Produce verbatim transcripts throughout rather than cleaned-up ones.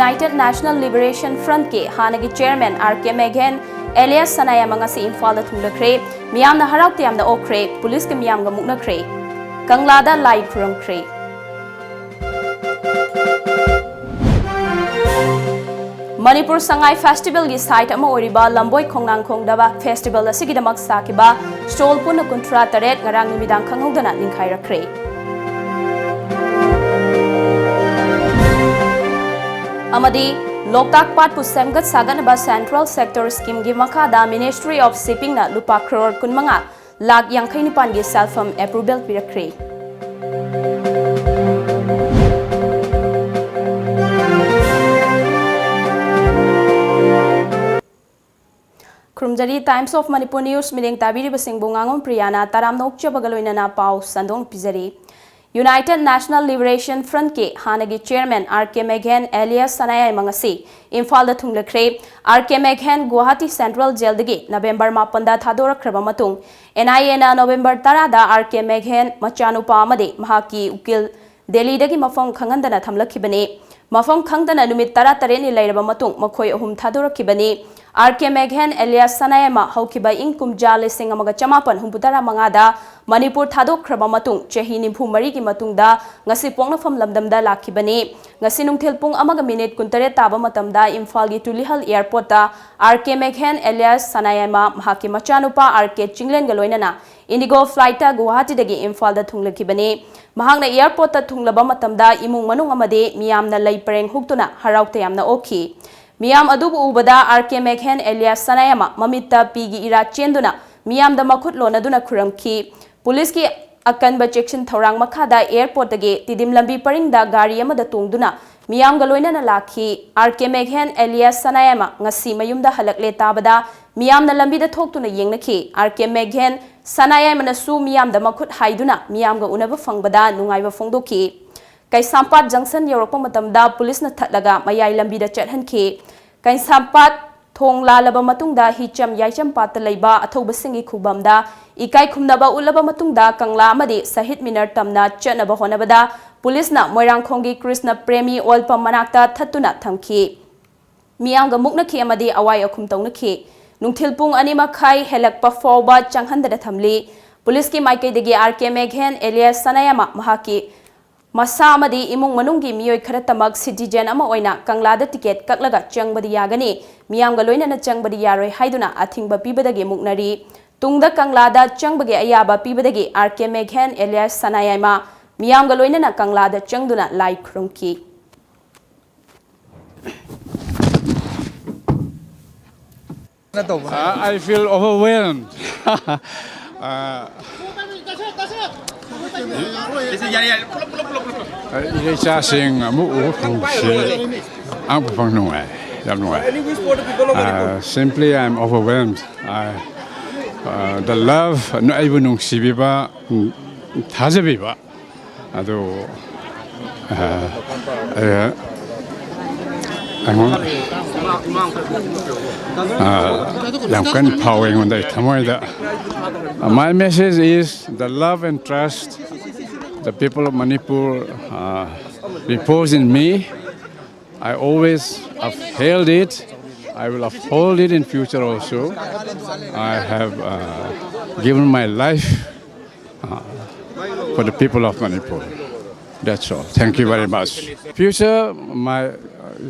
United National Liberation Front ꯀꯤ ꯍꯥꯟꯅꯒꯤ chairman R K Meghen alias ꯁꯅꯥꯌꯥꯏꯃ ꯉꯁꯤ ꯏꯝꯐꯥꯜꯗ ꯊꯨꯡꯂꯈ꯭ꯔꯦ꯫ ꯃꯤꯌꯥꯝꯅ ꯍꯔꯥꯎ ꯇꯌꯥꯝꯅ ꯑꯣꯛꯈ꯭ꯔꯦ꯫ ꯄꯨꯂꯤꯁꯀ ꯃꯤꯌꯥꯝꯒ ꯃꯨꯛꯅꯈ꯭ꯔꯦ꯫ ꯀꯪꯂꯥꯗ ꯂꯥꯏ ꯈꯨꯔꯨꯝꯈ꯭ꯔꯦ꯫ ꯃꯅꯤꯄꯨꯔ ꯁꯉꯥꯏ festival ꯒꯤ site ꯑꯃ ꯑꯣꯏꯔꯤꯕ ꯂꯝꯕꯣꯏ ꯈꯣꯡꯅꯥꯡꯈꯣꯡ ꯗ festival ꯑꯁꯤꯒꯤꯗꯃꯛ ꯁꯥꯈꯤꯕ stall ꯄꯨꯟꯅ ꯀꯨꯟꯊ꯭ꯔꯥ ꯇꯔꯦꯠ ꯉꯔꯥꯡ ꯅꯨꯃꯤꯗꯥꯡ ꯈꯪꯍꯧꯗꯅ ꯅꯤꯡꯈꯥꯏꯔꯛꯈ꯭ꯔꯦ꯫ ꯑꯃꯗꯤ ꯂꯣꯛꯇꯥꯛ ꯄꯥꯠꯄꯨ ꯁꯦꯝꯒꯠ ꯁꯥꯒꯠꯅꯕ Central Sector Scheme ꯒꯤ ꯃꯈꯥꯗ Ministry of Shipping ꯅ ꯂꯨꯄꯥ ꯀ꯭ꯔꯣꯔ ꯀꯨꯟꯃꯉꯥ ꯂꯥꯈ ꯌꯥꯡꯈꯩ ꯅꯤꯄꯥꯟꯒꯤ ꯁꯦꯜꯐꯝ approval ꯄꯤꯔꯛꯈ꯭ꯔꯦ꯫ ꯈꯨꯔꯨꯝꯖꯔꯤ꯫ Times of Manipur News ꯃꯤꯠꯌꯦꯡ ꯇꯥꯕꯤꯔꯤꯕꯁꯤꯡꯕꯨ ꯉꯥꯉꯣꯝ ꯄ꯭ꯔꯤꯌꯥꯅ ꯇꯔꯥꯝꯅ ꯑꯣꯛꯆꯕꯒ ꯂꯣꯏꯅꯅ ꯄꯥꯎ ꯁꯟꯗꯣꯛꯅ ꯄꯤꯖꯔꯤ꯫ United National Liberation Front ꯀꯤ ꯍꯥꯟꯅꯒꯤ chairman R K Meghen alias ꯁꯅꯥꯌꯥꯏꯃ ꯉꯁꯤ ꯏꯝꯐꯥꯜꯗ ꯊꯨꯡꯂꯈ꯭ꯔꯦ꯫ R K Meghen Guwahati Central Jail ꯗꯒꯤ ꯅꯕꯦꯝꯕꯔ ꯃꯥꯄꯟꯗ ꯊꯥꯗꯣꯔꯛꯈ꯭ꯔꯕ ꯃꯇꯨꯡ, N I A ꯅ ꯅꯕꯦꯝꯕꯔ ꯇꯔꯥꯗ R K Meghen ꯃꯆꯥꯅꯨꯄꯥ ꯑꯃꯗꯤ ꯃꯍꯥꯛꯀꯤ ꯎꯀꯤꯜ ꯗꯦꯜꯂꯤꯗꯒꯤ ꯃꯐꯝ ꯈꯪꯍꯟꯗꯅ ꯊꯝꯂꯛꯈꯤꯕꯅꯤ꯫ ꯃꯐꯝ ꯈꯪꯗꯅ ꯅꯨꯃꯤꯠ ꯇꯔꯥꯇꯔꯦꯠꯅꯤ ꯂꯩꯔꯕ ꯃꯇꯨꯡ ꯃꯈꯣꯏ ꯑꯍꯨꯝ ꯊꯥꯗꯣꯔꯛꯈꯤꯕꯅꯤ꯫ R K Meghen alias ꯁꯅꯥꯌꯥꯏꯃ ꯍꯧꯈꯤꯕ ꯏꯪ ꯀꯨꯝꯖꯥ ꯂꯤꯁꯤꯡ ꯑꯃꯒ ꯆꯃꯥꯄꯟ ꯍꯨꯝꯐꯨꯇꯔꯥ ꯃꯉꯥꯗ ꯃꯅꯤꯄꯨꯔ ꯊꯥꯗꯣꯛꯈ꯭ꯔꯕ ꯃꯇꯨꯡ ꯆꯍꯤ ꯅꯤꯐꯨ ꯃꯔꯤꯒꯤ ꯃꯇꯨꯡꯗ ꯉꯁꯤ ꯄꯣꯛꯅꯐꯝ ꯂꯝꯗꯝꯗ ꯂꯥꯛꯈꯤꯕꯅꯤ꯫ ꯉꯁꯤ ꯅꯨꯡꯊꯤꯜ ꯄꯨꯡ ꯑꯃꯒ ꯃꯤꯅꯤꯠ ꯀꯨꯟꯇꯔꯦꯠ ꯇꯥꯕ ꯃꯇꯝꯗ ꯏꯝꯐꯥꯜꯒꯤ ꯇꯨꯂꯤꯍꯜ airport ꯇ R K Meghen alias ꯁꯅꯥꯌꯥꯏꯃ ꯃꯍꯥꯛꯀꯤ ꯃꯆꯥꯅꯨꯄꯥ R K ꯆꯤꯡꯂꯦꯟꯒ ꯂꯣꯏꯅꯅ IndiGo flight ꯇ ꯒꯨꯋꯥꯍꯥꯇꯤꯗꯒꯤ ꯏꯝꯐꯥꯜꯗ ꯊꯨꯡꯂꯛꯈꯤꯕꯅꯤ꯫ ꯃꯍꯥꯛꯅ airport ꯇ ꯊꯨꯡꯂꯕ ꯃꯇꯝꯗ ꯏꯃꯨꯡ ꯃꯅꯨꯡ ꯑꯃꯗꯤ ꯃꯤꯌꯥꯝꯅ ꯂꯩ ꯄꯔꯦꯡ ꯍꯨꯛꯇꯨꯅ ꯍꯔꯥꯎ ꯇꯌꯥꯝꯅ ꯑꯣꯛꯈꯤ꯫ ꯃꯤꯌꯥꯝ ꯑꯗꯨꯕꯨ ꯎꯕꯗ R K Meghen alias ꯁꯅꯥꯌꯥꯏꯃ ꯃꯃꯤꯠꯇ ꯄꯤꯒꯤ ꯏꯔꯥ ꯆꯦꯟꯗꯨꯅ ꯃꯤꯌꯥꯝꯗ ꯃꯈꯨꯠ ꯂꯣꯟꯅꯗꯨꯅ ꯈꯨꯔꯨꯝꯈꯤ꯫ ꯄꯨꯂꯤꯁꯀꯤ ꯑꯀꯟꯕ ꯆꯦꯛꯁꯤꯟ ꯊꯧꯔꯥꯡ ꯃꯈꯥꯗ airport ꯇꯒꯤ ꯇꯤꯗꯤꯝ ꯂꯝꯕꯤ ꯄꯔꯤꯡꯗ ꯒꯥꯔꯤ ꯑꯃꯗ ꯇꯣꯡꯗꯨꯅ ꯃꯤꯌꯥꯝꯒ ꯂꯣꯏꯅꯅ ꯂꯥꯛꯈꯤ꯫ R K Meghen alias ꯁꯅꯥꯌꯥꯏꯃ ꯉꯁꯤ ꯃꯌꯨꯝꯗ ꯍꯜꯂꯛꯂꯦ ꯇꯥꯕꯗ ꯃꯤꯌꯥꯝꯅ ꯂꯝꯕꯤꯗ ꯊꯣꯛꯇꯨꯅ ꯌꯦꯡꯅꯈꯤ꯫ R K Meghen ꯁꯅꯥꯌꯥꯏꯃꯅꯁꯨ ꯃꯤꯌꯥꯝꯗ ꯃꯈꯨꯠ ꯍꯥꯏꯗꯨꯅ ꯃꯤꯌꯥꯝꯒ ꯎꯅꯕ ꯐꯪꯕꯗ ꯅꯨꯡꯉꯥꯏꯕ ꯐꯣꯡꯗꯣꯛꯈꯤ꯫ ꯀꯩꯁꯥꯝꯄꯥꯠ junction ꯌꯧꯔꯛꯄ ꯃꯇꯝꯗ ꯄꯨꯂꯤꯁꯅ ꯊꯠꯂꯒ ꯃꯌꯥꯏ ꯂꯝꯕꯤꯗ ꯆꯠꯍꯟꯈꯤ꯫ ꯀꯩꯁꯥꯝꯄꯥꯠ ꯊꯣꯡ ꯂꯥꯜꯂꯕ ꯃꯇꯨꯡꯗ ꯍꯤꯆꯝ ꯌꯥꯏꯆꯝ ꯄꯥꯠꯇ ꯂꯩꯕ ꯑꯊꯧꯕꯁꯤꯡꯒꯤ ꯈꯨꯕꯝꯗ ꯏꯀꯥꯏ ꯈꯨꯝꯅꯕ ꯎꯠꯂꯕ ꯃꯇꯨꯡꯗ ꯀꯪꯂꯥ ꯑꯃꯗꯤ ꯁꯍꯤꯗ ꯃꯤꯅꯔ ꯇꯝꯅ ꯆꯠꯅꯕ ꯍꯣꯠꯅꯕꯗ ꯄꯨꯂꯤꯁꯅ ꯃꯣꯏꯔꯥꯡꯈꯣꯡꯒꯤ ꯀ꯭ꯔꯤꯁꯅ ꯄ꯭ꯔꯦꯃꯤ ꯑꯣꯏꯜ ꯄꯝ ꯃꯅꯥꯛꯇ ꯊꯠꯇꯨꯅ ꯊꯝꯈꯤ꯫ ꯃꯤꯌꯥꯝꯒ ꯃꯨꯛꯅꯈꯤ ꯑꯃꯗꯤ ꯑꯋꯥꯏ ꯑꯈꯨꯝ ꯇꯧꯅꯈꯤ꯫ ꯅꯨꯡꯊꯤꯜ ꯄꯨꯡ ꯑꯅꯤ ꯃꯈꯥꯏ ꯍꯦꯜꯂꯛꯄ ꯐꯥꯎꯕ ꯆꯪꯍꯟꯗꯅ ꯊꯝꯂꯤ꯫ ꯄꯨꯂꯤꯁꯀꯤ ꯃꯥꯏꯀꯩꯗꯒꯤ ꯑꯥꯔ ꯀꯦ ꯃꯦꯘꯦꯟ alias ꯁꯅꯥꯌꯥꯏꯃ ꯃꯍꯥꯛꯀꯤ ꯃꯁꯥ ꯑꯃꯗꯤ ꯏꯃꯨꯡ ꯃꯅꯨꯡꯒꯤ ꯃꯤꯑꯣꯏ ꯈꯔꯇꯃꯛ citizen ꯑꯃ ꯑꯣꯏꯅ ꯀꯪꯂꯥꯗ ticket ꯀꯛꯂꯒ ꯆꯪꯕꯗꯤ ꯌꯥꯒꯅꯤ, ꯃꯤꯌꯥꯝꯒ ꯂꯣꯏꯅꯅ ꯆꯪꯕꯗꯤ ꯌꯥꯔꯣꯏ ꯍꯥꯏꯗꯨꯅ ꯑꯊꯤꯡꯕ ꯄꯤꯕꯗꯒꯤ ꯃꯨꯛꯅꯔꯤ꯫ ꯇꯨꯡꯗ ꯀꯪꯂꯥꯗ ꯆꯪꯕꯒꯤ ꯑꯌꯥꯕ ꯄꯤꯕꯗꯒꯤ ꯑꯥꯔ ꯀꯦ ꯃꯦꯘꯦꯟ alias ꯁꯅꯥꯌꯥꯏꯃ ꯃꯤꯌꯥꯝꯒ ꯂꯣꯏꯅꯅ ꯀꯪꯂꯥꯗ ꯆꯪꯗꯨꯅ ꯂꯥꯏ ꯈꯨꯔꯨꯝꯈꯤ꯫ Uh, I feel overwhelmed. Uh, ꯏꯆꯥꯁꯤꯡ ꯑꯃꯨꯛ ꯎꯕ ꯐꯪꯕꯁꯦ ꯌꯥꯝ ꯐꯪ ꯅꯨꯡꯉꯥꯏ, ꯌꯥꯝ ꯅꯨꯡꯉꯥꯏ꯫ Uh, simply, I am overwhelmed. I, uh, the love, ꯑꯩꯕꯨ ꯅꯨꯡꯁꯤꯕꯤꯕ, ꯊꯥꯖꯕꯤꯕ ꯑꯗꯨ ꯑ, ꯑ, ꯑꯩꯉꯣꯟꯗ, ꯑ, ꯌꯥꯝ ꯀꯟꯅ ꯐꯥꯎꯋꯦ ꯑꯩꯉꯣꯟꯗ, ꯑꯩ ꯊꯃꯣꯏꯗ꯫ Uh, my message is the love and trust the people of Manipur uh, repose in me. I always upheld it. I will uphold it in future also. I have uh, given my life uh, for the people of Manipur. That's all. Thank you very much. Future, my uh,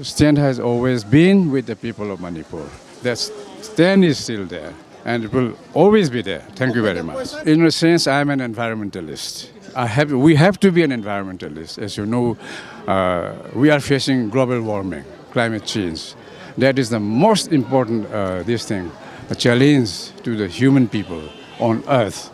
stand has always been with the people of Manipur. That stand is still there and it will always be there. Thank you very much. In a sense, I am an environmentalist. I have, we have to be an environmentalist. As you know, uh, we are facing global warming, climate change. That is the most important, uh, this thing, a challenge to the human people on earth.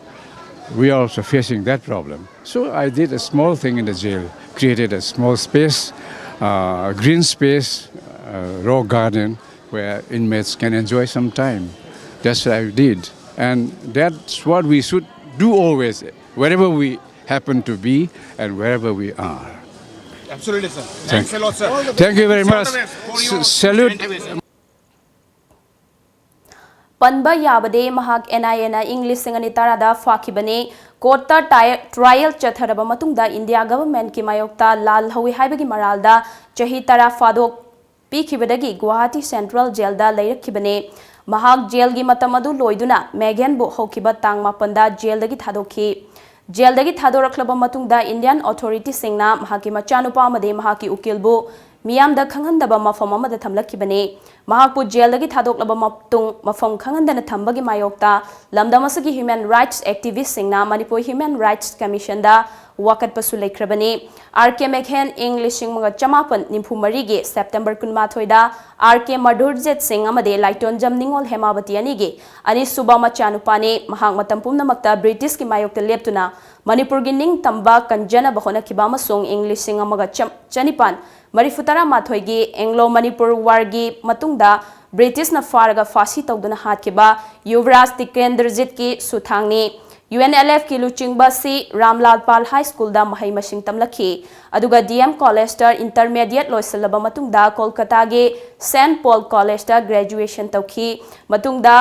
We are also facing that problem. So I did a small thing in the jail, created a small space, uh, green space, uh, rock garden, where inmates can enjoy some time. That's what I did. And that's what we should do always, wherever we happen to be and wherever we are. Absolutely, sir. Thanks a lot, sir. Thank you very much. All the best for S- your Salute. endeavors. ꯄꯟꯕ ꯌꯥꯕꯗꯤ, ꯃꯍꯥꯛ and ꯑꯥꯏ ꯑꯦꯅ ꯏꯪ ꯂꯤꯁꯤꯡ ꯑꯅꯤ ꯇꯔꯥꯗ ꯐꯥꯈꯤꯕꯅꯤ꯫ ꯀꯣꯔꯠꯇ ꯇꯥꯏ-, trial ꯆꯠꯊꯔꯕ ꯃꯇꯨꯡꯗ ꯏꯟꯗꯤꯌꯥ ꯒꯚꯔꯟꯃꯦꯟꯠꯀꯤ ꯃꯥꯌꯣꯛꯇ ꯂꯥꯜꯍꯧꯏ ꯍꯥꯏꯕꯒꯤ ꯃꯔꯥꯜꯗ ꯆꯍꯤ ꯇꯔꯥ ꯐꯥꯗꯣꯛ ꯄꯤꯈꯤꯕꯗꯒꯤ ꯒꯨꯋꯥꯍꯥꯇꯤ ꯁꯦꯟꯇ꯭ꯔꯦꯜ ꯖꯦꯜꯗ ꯂꯩꯔꯛꯈꯤꯕꯅꯤ꯫ ꯃꯍꯥꯛ ꯖꯦꯜꯒꯤ ꯃꯇꯝ ꯑꯗꯨ ꯂꯣꯏꯗꯨꯅ ꯃꯦꯒꯦꯟꯕꯨ ꯍꯧꯈꯤꯕ ꯇꯥꯡ ꯃꯥꯄꯟꯗ ꯖꯦꯜꯗꯒꯤ ꯊꯥꯗꯣꯛꯈꯤ꯫ ꯖꯦꯜꯗꯒꯤ ꯊꯥꯗꯣꯔꯛꯂꯕ ꯃꯇꯨꯡꯗ ꯏꯟꯗꯤꯌꯥꯟ ꯑꯣꯊꯣꯔꯤꯇꯤꯁꯤꯡꯅ ꯃꯍꯥꯛꯀꯤ ꯃꯆꯥꯅꯨꯄꯥ ꯑꯃꯗꯤ ꯃꯍꯥꯛꯀꯤ ꯎꯀꯤꯜꯕꯨ ꯃꯤꯌꯥꯝꯗ ꯈꯪꯍꯟꯗꯕ ꯃꯐꯝ ꯑꯃꯗ ꯊꯝꯂꯛꯈꯤꯕꯅꯤ꯫ ꯃꯍꯥꯛꯄꯨ ꯖꯦꯜꯗꯒꯤ ꯊꯥꯗꯣꯛꯂꯕ ꯃꯇꯨꯡ ꯃꯐꯝ ꯈꯪꯍꯟꯗꯅ ꯊꯝꯕꯒꯤ ꯃꯥꯌꯣꯛꯇ ꯂꯝꯗꯝ ꯑꯁꯤꯒꯤ ꯍ꯭ꯌꯨꯃꯦꯟ ꯔꯥꯏꯠꯁ ꯑꯦꯛꯇꯤꯚꯤꯁꯁꯤꯡꯅ ꯃꯅꯤꯄꯨꯔ ꯍ꯭ꯌꯨꯃꯦꯟ ꯔꯥꯏꯠꯁ ꯀꯃꯤꯁꯟꯗ ꯋꯥꯀꯠꯄꯁꯨ ꯂꯩꯈ꯭ꯔꯕꯅꯤ꯫ ꯑꯥꯔ ꯀꯦ ꯃꯦꯒꯦꯟ ꯏꯪ ꯂꯤꯁꯤꯡ ꯑꯃꯒ ꯆꯃꯥꯄꯟ ꯅꯤꯐꯨ ꯃꯔꯤꯒꯤ ꯁꯦꯞꯇꯦꯝꯕꯔ ꯀꯨꯟꯃꯥꯊꯣꯏꯗ ꯑꯥꯔ ꯀꯦ ꯃꯙꯨꯔꯖꯤꯠ ꯁꯤꯡ ꯑꯃꯗꯤ ꯂꯥꯏꯇꯣꯟꯖꯝ ꯅꯤꯉꯣꯜ ꯍꯦꯃꯥꯕꯇꯤ ꯑꯅꯤꯒꯤ ꯑꯅꯤꯁꯨꯕ ꯃꯆꯥꯅꯨꯄꯥꯅꯤ꯫ ꯃꯍꯥꯛ ꯃꯇꯝ ꯄꯨꯝꯅꯃꯛꯇ ꯕ꯭ꯔꯤꯇꯤꯁꯀꯤ ꯃꯥꯌꯣꯛꯇ ꯂꯦꯞꯇꯨꯅ ꯃꯅꯤꯄꯨꯔꯒꯤ ꯅꯤꯡꯇꯝꯕ ꯀꯟꯖꯅꯕ ꯍꯣꯠꯅꯈꯤꯕ ꯑꯃꯁꯨꯡ ꯏꯪ ꯂꯤꯁꯤꯡ ꯑꯃꯒ ꯆꯝ-, ꯆꯅꯤꯄꯥꯟ ꯃꯔꯤꯐꯨ ꯇꯔꯥꯃꯥꯊꯣꯏꯒꯤ ꯑꯦꯡꯂꯣ ꯃꯅꯤꯄꯨꯔ ꯋꯥꯔꯒꯤ ꯃꯇꯨꯡꯗ ꯕ꯭ꯔꯤꯇꯤꯁꯅ ꯐꯥꯔꯒ ꯐꯥꯁꯤ ꯇꯧꯗꯨꯅ ꯍꯥꯠꯈꯤꯕ ꯌꯨꯕꯔꯥꯖ ꯇꯤꯀꯦꯟꯗ꯭ꯔꯖꯤꯠꯀꯤ ꯁꯨꯊꯥꯡꯅꯤ꯫ ꯌꯨ ꯑꯦꯟ ꯑꯦꯜ ꯑꯦꯐꯀꯤ ꯂꯨꯆꯤꯡꯕ ꯑꯁꯤ ꯔꯥꯝꯂꯥꯜ ꯄꯥꯜ ꯍꯥꯏ ꯁ꯭ꯀꯨꯜꯗ ꯃꯍꯩ ꯃꯁꯤꯡ ꯇꯝꯂꯛꯈꯤ, ꯑꯗꯨꯒ ꯗꯤ ꯑꯦꯝ ꯀꯣꯂꯦꯖꯇ ꯏꯟꯇꯔꯃꯦꯗꯤꯌꯦꯠ ꯂꯣꯏꯁꯤꯜꯂꯕ ꯃꯇꯨꯡꯗ ꯀꯣꯜꯀꯇꯥꯒꯤ ꯁꯦꯟꯠ ꯄꯣꯜ ꯀꯣꯂꯦꯖꯇ ꯒ꯭ꯔꯦꯖꯨꯑꯦꯁꯟ ꯇꯧꯈꯤ꯫ ꯃꯇꯨꯡꯗ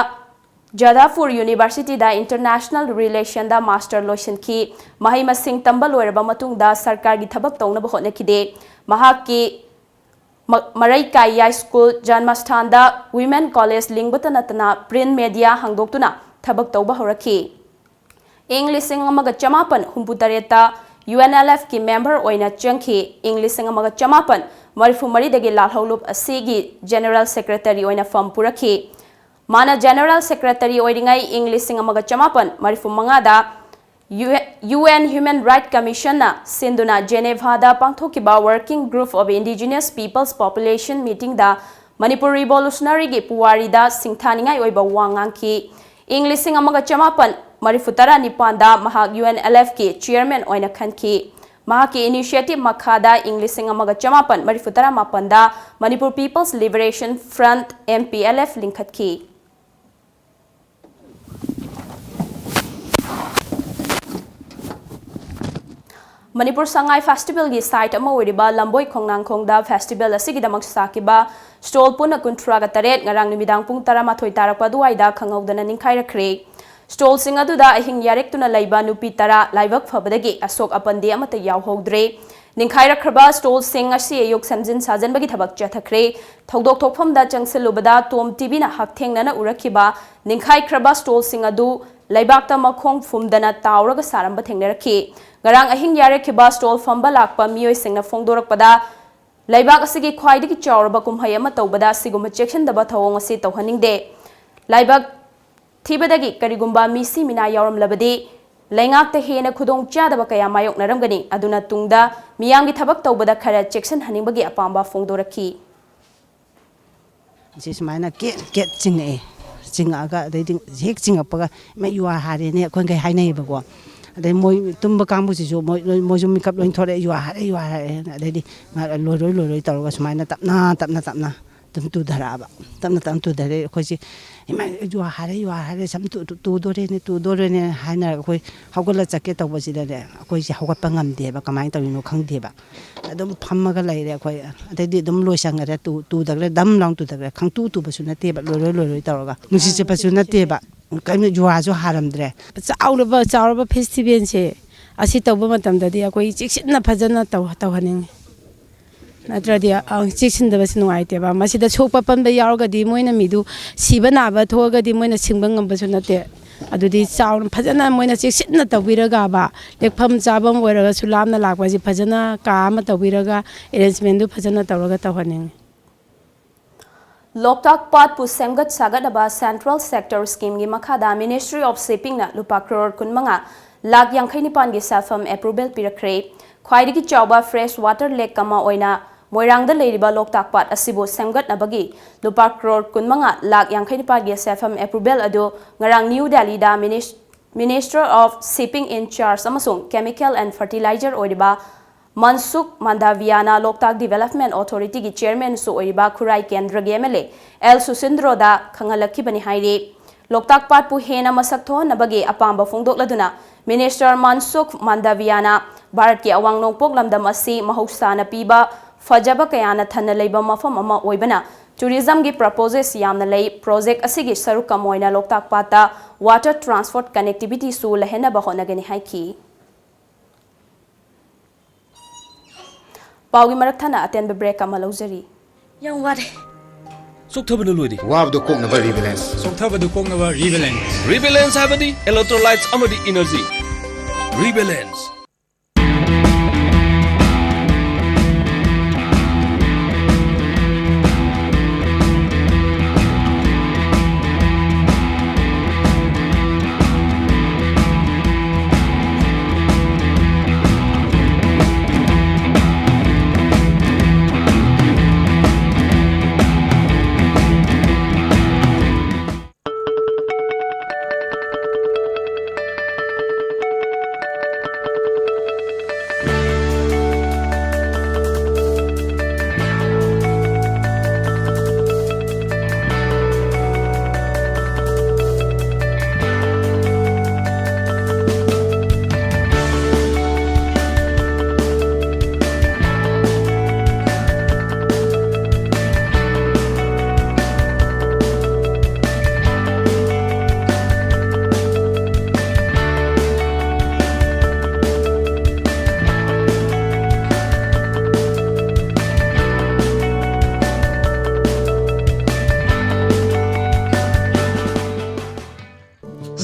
ꯖꯥꯗꯥꯄꯨꯔ ꯌꯨꯅꯤꯚꯔꯁꯤꯇꯤꯗ ꯏꯟꯇꯔꯅꯦꯁꯅꯦꯜ ꯔꯤꯂꯦꯁꯟꯗ ꯃꯥꯁꯇꯔ ꯂꯣꯏꯁꯤꯟꯈꯤ꯫ ꯃꯍꯩ ꯃꯁꯤꯡ ꯇꯝꯕ ꯂꯣꯏꯔꯕ ꯃꯇꯨꯡꯗ ꯁꯔꯀꯥꯔꯒꯤ ꯊꯕꯛ ꯇꯧꯅꯕ ꯍꯣꯠꯅꯈꯤꯗꯦ꯫ ꯃꯍꯥꯛꯀꯤ ꯃ-, ꯃꯔꯩꯀꯥꯏ ꯌꯥꯏꯁ꯭ꯀꯨꯜ ꯖꯟꯃꯁꯊꯥꯟꯗ ꯋꯤꯃꯦꯟ ꯀꯣꯂꯦꯖ ꯂꯤꯡꯕꯇ ꯅꯠꯇꯅ ꯄ꯭ꯔꯤꯟꯠ ꯃꯦꯗꯤꯌꯥ ꯍꯥꯡꯗꯣꯛꯇꯨꯅ ꯊꯕꯛ ꯇꯧꯕ ꯍꯧꯔꯛꯈꯤ꯫ ꯏꯪ ꯂꯤꯁꯤꯡ ꯑꯃꯒ ꯆꯃꯥꯄꯟ ꯍꯨꯝꯐꯨ ꯇꯔꯦꯠꯇ ꯌꯨ ꯑꯦꯟ ꯑꯦꯜ ꯑꯦꯐꯀꯤ ꯃꯦꯝꯕꯔ ꯑꯣꯏꯅ ꯆꯪꯈꯤ꯫ ꯏꯪ ꯂꯤꯁꯤꯡ ꯑꯃꯒ ꯆꯃꯥꯄꯟ ꯃꯔꯤꯐꯨ ꯃꯔꯤꯗꯒꯤ ꯂꯥꯜꯍꯧꯂꯨꯞ ꯑꯁꯤꯒꯤ ꯖꯦꯅꯔꯦꯜ ꯁꯦꯀ꯭ꯔꯦꯇꯔꯤ ꯑꯣꯏꯅ ꯐꯝ ꯄꯨꯔꯛꯈꯤ꯫ ꯃꯥꯅ ꯖꯦꯅꯔꯦꯜ ꯁꯦꯀ꯭ꯔꯦꯇꯔꯤ ꯑꯣꯏꯔꯤꯉꯩ ꯏꯪ ꯂꯤꯁꯤꯡ ꯑꯃꯒ ꯆꯃꯥꯄꯟ ꯃꯔꯤꯐꯨ ꯃꯉꯥꯗ ꯌꯨ-, ꯌꯨ ꯑꯦꯟ ꯍ꯭ꯌꯨꯃꯦꯟ ꯔꯥꯏꯠ ꯀꯃꯤꯁꯟꯅ ꯁꯤꯟꯗꯨꯅ ꯖꯦꯅꯦꯚꯥꯗ ꯄꯥꯡꯊꯣꯛꯈꯤꯕ Working Group of Indigenous Peoples Population meetingꯗ Manipur ꯔꯤꯚꯣꯂꯨꯁꯅꯔꯤꯒꯤ ꯄꯨꯋꯥꯔꯤꯗ ꯁꯤꯡꯊꯥꯅꯤꯡꯉꯥꯏ ꯑꯣꯏꯕ ꯋꯥ ꯉꯥꯡꯈꯤ꯫ ꯏꯪ ꯂꯤꯁꯤꯡ ꯑꯃꯒ ꯆꯃꯥꯄꯟ ꯃꯔꯤꯐꯨ ꯇꯔꯥ ꯅꯤꯄꯥꯟꯗ ꯃꯍꯥꯛ ꯌꯨ ꯑꯦꯟ ꯑꯦꯜ ꯑꯦꯐꯀꯤ ꯆꯤꯌꯔꯃꯦꯟ ꯑꯣꯏꯅ ꯈꯟꯈꯤ꯫ ꯃꯍꯥꯛꯀꯤ ꯏꯅꯤꯁꯤꯌꯦꯇꯤꯚ ꯃꯈꯥꯗ ꯏꯪ ꯂꯤꯁꯤꯡ ꯑꯃꯒ ꯆꯃꯥꯄꯟ ꯃꯔꯤꯐꯨ ꯇꯔꯥ ꯃꯥꯄꯟꯗ Manipur People's Liberation Front, M P L F, ꯂꯤꯡꯈꯠꯈꯤ꯫ ꯃꯅꯤꯄꯨꯔ ꯁꯉꯥꯏ ꯐꯦꯁꯇꯤꯚꯦꯜꯒꯤ ꯁꯥꯏꯠ ꯑꯃ ꯑꯣꯏꯔꯤꯕ ꯂꯝꯕꯣꯏ ꯈꯣꯡꯅꯥꯡꯈꯣꯡꯗ ꯐꯦꯁꯇꯤꯚꯦꯜ ꯑꯁꯤꯒꯤꯗꯃꯛ ꯁꯥꯈꯤꯕ ꯁ꯭ꯇꯣꯜ ꯄꯨꯟꯅ ꯀꯨꯟꯊ꯭ꯔꯥꯒ ꯇꯔꯦꯠ ꯉꯔꯥꯡ ꯅꯨꯃꯤꯗꯥꯡ ꯄꯨꯡ ꯇꯔꯥꯃꯥꯊꯣꯏ ꯇꯥꯔꯛꯄ ꯑꯗꯨꯋꯥꯏꯗ ꯈꯪꯍꯧꯗꯅ ꯅꯤꯡꯈꯥꯏꯔꯛꯈ꯭ꯔꯦ꯫ ꯁ꯭ꯇꯣꯜꯁꯤꯡ ꯑꯗꯨꯗ ꯑꯍꯤꯡ ꯌꯥꯔꯦꯛꯇꯨꯅ ꯂꯩꯕ ꯅꯨꯄꯤ ꯇꯔꯥ ꯂꯥꯏꯕꯛ ꯐꯕꯗꯒꯤ ꯑꯁꯣꯛ ꯑꯄꯟꯗꯤ ꯑꯃꯠꯇ ꯌꯥꯎꯍꯧꯗ꯭ꯔꯦ꯫ ꯅꯤꯡꯈꯥꯏꯔꯛꯈ꯭ꯔꯕ ꯁ꯭ꯇꯣꯜꯁꯤꯡ ꯉꯁꯤ ꯑꯌꯨꯛ ꯁꯦꯝꯖꯤꯟ ꯁꯥꯖꯤꯟꯕꯒꯤ ꯊꯕꯛ ꯆꯠꯊꯈ꯭ꯔꯦ꯫ ꯊꯧꯗꯣꯛ ꯊꯣꯛꯐꯝꯗ ꯆꯪꯁꯤꯜꯂꯨꯕꯗ ꯇꯣꯝ ꯇꯤꯚꯤꯅ ꯍꯛꯊꯦꯡꯅꯅ ꯎꯔꯛꯈꯤꯕ ꯅꯤꯡꯈꯥꯏꯈ꯭ꯔꯕ ꯁ꯭ꯇꯣꯜꯁꯤꯡ ꯑꯗꯨ ꯂꯩꯕꯥꯛꯇ ꯃꯈꯣꯡ ꯐꯨꯝꯗꯅ ꯇꯥꯎꯔꯒ ꯁꯥꯔꯝꯕ ꯊꯦꯡꯅꯔꯛꯈꯤ꯫ ꯉꯔꯥꯡ ꯑꯍꯤꯡ ꯌꯥꯔꯦꯛꯈꯤꯕ ꯁ꯭ꯇꯣꯜ ꯐꯝꯕ ꯂꯥꯛꯄ ꯃꯤꯑꯣꯏꯁꯤꯡꯅ ꯐꯣꯡꯗꯣꯔꯛꯄꯗ, ꯂꯩꯕꯥꯛ ꯑꯁꯤꯒꯤ ꯈ꯭ꯋꯥꯏꯗꯒꯤ ꯆꯥꯎꯔꯕ ꯀꯨꯝꯍꯩ ꯑꯃ ꯇꯧꯕꯗ ꯑꯁꯤꯒꯨꯝꯕ ꯆꯦꯛꯁꯤꯟꯗꯕ ꯊꯧꯑꯣꯡ ꯑꯁꯤ ꯇꯧꯍꯟꯅꯤꯡꯗꯦ꯫ ꯂꯥꯏꯕꯛ ꯊꯤꯕꯗꯒꯤ ꯀꯔꯤꯒꯨꯝꯕ ꯃꯤꯁꯤ ꯃꯤꯅꯥ ꯌꯥꯎꯔꯝꯂꯕꯗꯤ ꯂꯩꯉꯥꯛꯇ ꯍꯦꯟꯅ ꯈꯨꯗꯣꯡꯆꯥꯗꯕ ꯀꯌꯥ ꯃꯥꯌꯣꯛꯅꯔꯝꯒꯅꯤ꯫ ꯑꯗꯨꯅ ꯇꯨꯡꯗ ꯃꯤꯌꯥꯝꯒꯤ ꯊꯕꯛ ꯇꯧꯕꯗ ꯈꯔ ꯆꯦꯛꯁꯤꯟꯍꯟꯅꯤꯡꯕꯒꯤ ꯑꯄꯥꯝꯕ ꯐꯣꯡꯗꯣꯔꯛꯈꯤ꯫ ꯁꯤ ꯁꯨꯃꯥꯏꯅ ꯀꯦꯠ ꯀꯦꯠ ꯆꯤꯡꯉꯛꯑꯦ꯫ ꯆꯤꯡꯉꯛꯑꯒ ꯑꯗꯩꯗꯤ ꯍꯦꯛ ꯆꯤꯡꯉꯛꯄꯒ, "ꯏꯃꯥ, ꯌꯨꯍꯥꯔ ꯍꯥꯔꯦꯅꯦ" ꯑꯩꯈꯣꯏꯈꯩ ꯍꯥꯏꯅꯩꯌꯦꯕꯀꯣ꯫ ꯑꯗꯩ ꯃꯣꯏ ꯇꯨꯝꯕ ꯀꯥꯡꯕꯨꯁꯤꯁꯨ ꯃꯣꯏ ꯂꯣꯏ, ꯃꯣꯏꯁꯨ ꯃꯤꯀꯞ ꯂꯣꯏ ꯊꯣꯛꯂꯛꯑꯦ, "ꯌꯨꯍꯥꯔ ꯍꯥꯔꯦ, ꯌꯨꯍꯥꯔ ꯍꯥꯔꯦꯅ"꯫ ꯑꯗꯩꯗꯤ ꯉꯥꯏꯍꯥꯛ ꯂꯣꯏꯔꯣꯏ ꯂꯣꯏꯔꯣꯏ ꯇꯧꯔꯒ ꯁꯨꯃꯥꯏꯅ ꯇꯞꯅ ꯇꯞꯅ ꯇꯞꯅ ꯑꯗꯨꯝ ꯇꯨꯊꯔꯛꯑꯕ꯫ ꯇꯞꯅ ꯇꯞꯅ ꯇꯨꯊꯔꯛꯑꯦ꯫ ꯑꯩꯈꯣꯏꯁꯦ, "ꯏꯃꯥ, ꯌꯨꯍꯥꯔ ꯍꯥꯔꯦ, ꯌꯨꯍꯥꯔ ꯍꯥꯔꯦ, ꯁꯝ ꯇꯨ-, ꯇꯨ-, ꯇꯨꯗꯣꯔꯦꯅꯦ, ꯇꯨꯗꯣꯔꯦꯅꯦ" ꯍꯥꯏꯅꯔꯒ ꯑꯩꯈꯣꯏ ꯍꯧꯒꯠꯂ ꯆꯠꯀꯦ ꯇꯧꯕꯁꯤꯗꯅꯦ, ꯑꯩꯈꯣꯏꯁꯦ ꯍꯧꯒꯠꯄ ꯉꯝꯗꯦꯕ꯫ ꯀꯃꯥꯏꯅ ꯇꯧꯔꯤꯅꯣ ꯈꯪꯗꯦꯕ꯫ ꯑꯗꯨꯝ ꯐꯝꯃꯒ ꯂꯩꯔꯦ ꯑꯩꯈꯣꯏ꯫ ꯑꯗꯩꯗꯤ ꯑꯗꯨꯝ ꯂꯣꯏꯁꯟꯈꯔꯦ꯫ ꯇꯨ-, ꯇꯨꯗꯈ꯭ꯔꯦ, ꯗꯝ ꯂꯥꯎ ꯇꯨꯗꯈ꯭ꯔꯦ꯫ ꯈꯪꯇꯨ ꯇꯨꯕꯁꯨ ꯅꯠꯇꯦꯕ, ꯂꯣꯏꯔꯣꯏ ꯂꯣꯏꯔꯣꯏ ꯇꯧꯔꯒ꯫ ꯅꯨꯡꯁꯤꯠ ꯆꯠꯄꯁꯨ ꯅꯠꯇꯦꯕ꯫ ꯀꯩꯅꯣ, ꯌꯨꯍꯥꯔꯁꯨ ꯍꯥꯔꯝꯗ꯭ꯔꯦ꯫ ꯆꯥꯎꯔꯕ, ꯆꯥꯎꯔꯕ ꯐꯦꯁꯇꯤꯚꯦꯜꯁꯦ ꯑꯁꯤ ꯇꯧꯕ ꯃꯇꯝꯗꯗꯤ ꯑꯩꯈꯣꯏ ꯆꯦꯛꯁꯤꯟꯅ ꯐꯖꯅ ꯇꯧ-, ꯇꯧꯍꯟꯅꯤꯡꯉꯤ꯫ ꯅꯠꯇ꯭ꯔꯗꯤ, ꯑ, ꯆꯦꯛꯁꯤꯟꯗꯕꯁꯤ ꯅꯨꯡꯉꯥꯏꯇꯦꯕ꯫ ꯃꯁꯤꯗ ꯁꯣꯛꯄ ꯄꯟꯕ ꯌꯥꯎꯔꯒꯗꯤ ꯃꯣꯏꯅ ꯃꯤꯗꯨ ꯁꯤꯕ ꯅꯥꯕ ꯊꯣꯛꯑꯒꯗꯤ ꯃꯣꯏꯅ ꯁꯤꯡꯕ ꯉꯝꯕꯁꯨ ꯅꯠꯇꯦ꯫ ꯑꯗꯨꯗꯤ ꯆꯥꯎꯅ ꯐꯖꯅ ꯃꯣꯏꯅ ꯆꯦꯛꯁꯤꯟꯅ ꯇꯧꯕꯤꯔꯒꯕ, ꯂꯦꯛꯐꯝ ꯆꯥꯐꯝ ꯑꯣꯏꯔꯒꯁꯨ ꯂꯥꯞꯅ ꯂꯥꯛꯄꯁꯤ ꯐꯖꯅ ꯀꯥ ꯑꯃ ꯇꯧꯕꯤꯔꯒ, ꯑꯦꯔꯦꯟꯖꯃꯦꯟꯗꯨ ꯐꯖꯅ ꯇꯧꯔꯒ ꯇꯧꯍꯟꯅꯤꯡꯉꯤ꯫ ꯂꯣꯛꯇꯥꯛ ꯄꯥꯠꯄꯨ ꯁꯦꯝꯒꯠ ꯁꯥꯒꯠꯅꯕ Central Sector Scheme ꯒꯤ ꯃꯈꯥꯗ Ministry of Shipping ꯅ ꯂꯨꯄꯥ ꯀ꯭ꯔꯣꯔ ꯀꯨꯟꯃꯉꯥ ꯂꯥꯈ ꯌꯥꯡꯈꯩ ꯅꯤꯄꯥꯟꯒꯤ ꯁꯦꯜꯐꯝ approval ꯄꯤꯔꯛꯈ꯭ꯔꯦ꯫ ꯈ꯭ꯋꯥꯏꯗꯒꯤ ꯆꯥꯎꯕ fresh water lake ꯑꯃ ꯑꯣꯏꯅ ꯃꯣꯏꯔꯥꯡꯗ ꯂꯩꯔꯤꯕ ꯂꯣꯛꯇꯥꯛ ꯄꯥꯠ ꯑꯁꯤꯕꯨ ꯁꯦꯝꯒꯠꯅꯕꯒꯤ ꯂꯨꯄꯥ ꯀ꯭ꯔꯣꯔ ꯀꯨꯟꯃꯉꯥ ꯂꯥꯈ ꯌꯥꯡꯈꯩ ꯅꯤꯄꯥꯟꯒꯤ ꯁꯦꯜꯐꯝ approval ꯑꯗꯨ ꯉꯔꯥꯡ ꯅ꯭ꯌꯨ ꯗꯦꯜꯂꯤꯗ Minis-, Minister of Shipping in charge ꯑꯃꯁꯨꯡ Chemical and Fertilizer ꯑꯣꯏꯔꯤꯕ ꯃꯟꯁꯨꯈ ꯃꯥꯟꯗꯥꯚꯤꯌꯥꯅ ꯂꯣꯛꯇꯥꯛ Development Authority ꯒꯤ chairman ꯁꯨ ꯑꯣꯏꯔꯤꯕ ꯈꯨꯔꯥꯏ ꯀꯦꯟꯗ꯭ꯔꯒꯤ MLA ꯑꯦꯜ ꯁꯨꯁꯤꯟꯗ꯭ꯔꯣꯗ ꯈꯪꯍꯜꯂꯛꯈꯤꯕꯅꯤ ꯍꯥꯏꯔꯤ꯫ ꯂꯣꯛꯇꯥꯛ ꯄꯥꯠꯄꯨ ꯍꯦꯟꯅ ꯃꯁꯛ ꯊꯣꯛꯍꯟꯅꯕꯒꯤ ꯑꯄꯥꯝꯕ ꯐꯣꯡꯗꯣꯛꯂꯗꯨꯅ Minister ꯃꯟꯁꯨꯈ ꯃꯥꯟꯗꯥꯚꯤꯌꯥꯅ ꯚꯥꯔꯠꯀꯤ ꯑꯋꯥꯡ ꯅꯣꯡꯄꯣꯛ ꯂꯝꯗꯝ ꯑꯁꯤ ꯃꯍꯧꯁꯥꯅ ꯄꯤꯕ ꯐꯖꯕ ꯀꯌꯥꯅ ꯊꯟꯅ ꯂꯩꯕ ꯃꯐꯝ ꯑꯃ ꯑꯣꯏꯕꯅ Tourism ꯒꯤ purposes ꯌꯥꯝꯅ ꯂꯩ꯫ Project ꯑꯁꯤꯒꯤ ꯁꯔꯨꯛ ꯑꯃ ꯑꯣꯏꯅ ꯂꯣꯛꯇꯥꯛ ꯄꯥꯠꯇ water transport connectivity ꯁꯨ ꯂꯩꯍꯟꯅꯕ ꯍꯣꯠꯅꯒꯅꯤ ꯍꯥꯏꯈꯤ꯫ ꯄꯥꯎꯒꯤ ꯃꯔꯛ ꯊꯠꯅ ꯑꯇꯦꯟꯕ break ꯑꯃ ꯂꯧꯖꯔꯤ꯫ ꯌꯥꯝ ꯋꯥꯔꯦ꯫ ꯆꯣꯛꯊꯕꯅ ꯂꯣꯏꯔꯦ꯫ ꯋꯥꯕꯗꯣ ꯀꯣꯛꯅꯕ Rebalance꯫ ꯆꯣꯛꯊꯕꯗꯨ ꯀꯣꯛꯅꯕ Rebalance꯫ Rebalance ꯍꯥꯏꯕꯗꯤ electrolytes ꯑꯃꯗꯤ energy꯫ Rebalance꯫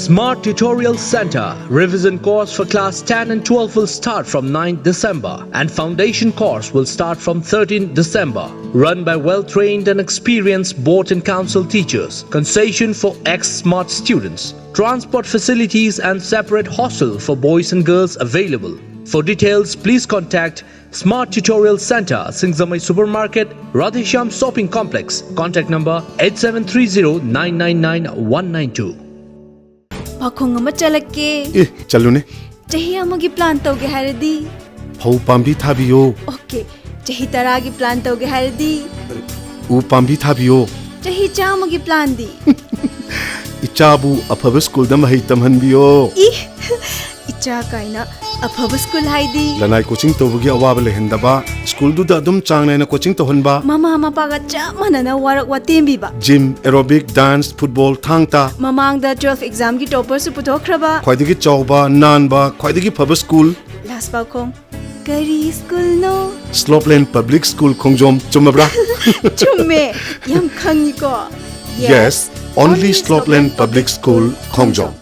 Smart Tutorial Center. Revision course for class ten and twelve will start from ninth December, and foundation course will start from thirteenth December. Run by well-trained and experienced board and council teachers. Concession for ex-smart students. Transport facilities and separate hostel for boys and girls available. For details, please contact Smart Tutorial Center, Singzamai Supermarket, Radheshyam Shopping Complex. Contact number eight seven three zero nine nine nine one nine two. ꯄꯥꯈꯣꯡ ꯑꯃ ꯆꯠꯂꯛꯀꯦ꯫ ꯑꯦ, ꯆꯠꯂꯨꯅꯦ꯫ ꯆꯍꯤ ꯑꯃꯒꯤ plan ꯇꯧꯒꯦ ꯍꯥꯏꯔꯗꯤ? ꯐꯧ ꯄꯥꯝꯕꯤ ꯊꯥꯕꯤꯌꯣ꯫ Okay꯫ ꯆꯍꯤ ꯇꯔꯥꯒꯤ plan ꯇꯧꯒꯦ ꯍꯥꯏꯔꯗꯤ? ꯎ ꯄꯥꯝꯕꯤ ꯊꯥꯕꯤꯌꯣ꯫ ꯆꯍꯤ ꯆꯥꯝꯃꯒꯤ plan ꯗꯤ? ꯏꯆꯥꯕꯨ ꯑꯐꯕ school ꯗ ꯃꯍꯩ ꯇꯝꯍꯟꯕꯤꯌꯣ꯫ ꯏ! ꯏꯆꯥ ꯀꯥꯏꯅ꯫ ꯑꯐꯕ ꯁ꯭ꯀꯨꯜ ꯍꯥꯏꯗꯤ ꯂꯅꯥꯏ ꯀꯣꯆꯤꯡ ꯇꯧꯕꯒꯤ ꯑꯋꯥꯕ ꯂꯩꯍꯟꯗꯕ, ꯁ꯭ꯀꯨꯜꯗꯨꯗ ꯑꯗꯨꯝ ꯆꯥꯡ ꯅꯥꯏꯅ ꯀꯣꯆꯤꯡ ꯇꯧꯍꯟꯕ, ꯃꯃꯥ ꯃꯄꯥꯒ ꯆꯞ ꯃꯥꯟꯅꯅ ꯋꯥꯔꯛ ꯋꯥꯇꯦꯝꯕꯤꯕ꯫ ꯖꯤꯝ, ꯑꯦꯔꯣꯕꯤꯛ, ꯗꯥꯟꯁ, ꯐꯨꯠꯕꯣꯜ, ꯊꯥꯡ ꯇꯥ꯫ ꯃꯃꯥꯡꯗ ꯇꯨꯋꯦꯜꯐ ꯑꯦꯛꯖꯥꯝꯒꯤ ꯇꯣꯄꯔꯁꯨ ꯄꯨꯊꯣꯛꯈ꯭ꯔꯕ꯫ ꯈ꯭ꯋꯥꯏꯗꯒꯤ ꯆꯥꯎꯕ, ꯅꯥꯟꯕ, ꯈ꯭ꯋꯥꯏꯗꯒꯤ ꯐꯕ ꯁ꯭ꯀꯨꯜ꯫ ꯂꯥꯁ ꯄꯥꯎꯈꯣꯡ, ꯀꯔꯤ ꯁ꯭ꯀꯨꯜꯅꯣ? ꯁ꯭ꯂꯣꯞꯂꯦꯟ ꯄꯕ꯭ꯂꯤꯛ ꯁ꯭ꯀꯨꯜ ꯈꯣꯡꯖꯣꯝ꯫ ꯆꯨꯝꯃꯕ꯭ꯔꯥ? ꯆꯨꯝꯃꯦ, ꯌꯥꯝ ꯈꯪꯉꯤꯀꯣ꯫ Yes, only Slopeland Public School, ꯈꯣꯡꯖꯣꯝ꯫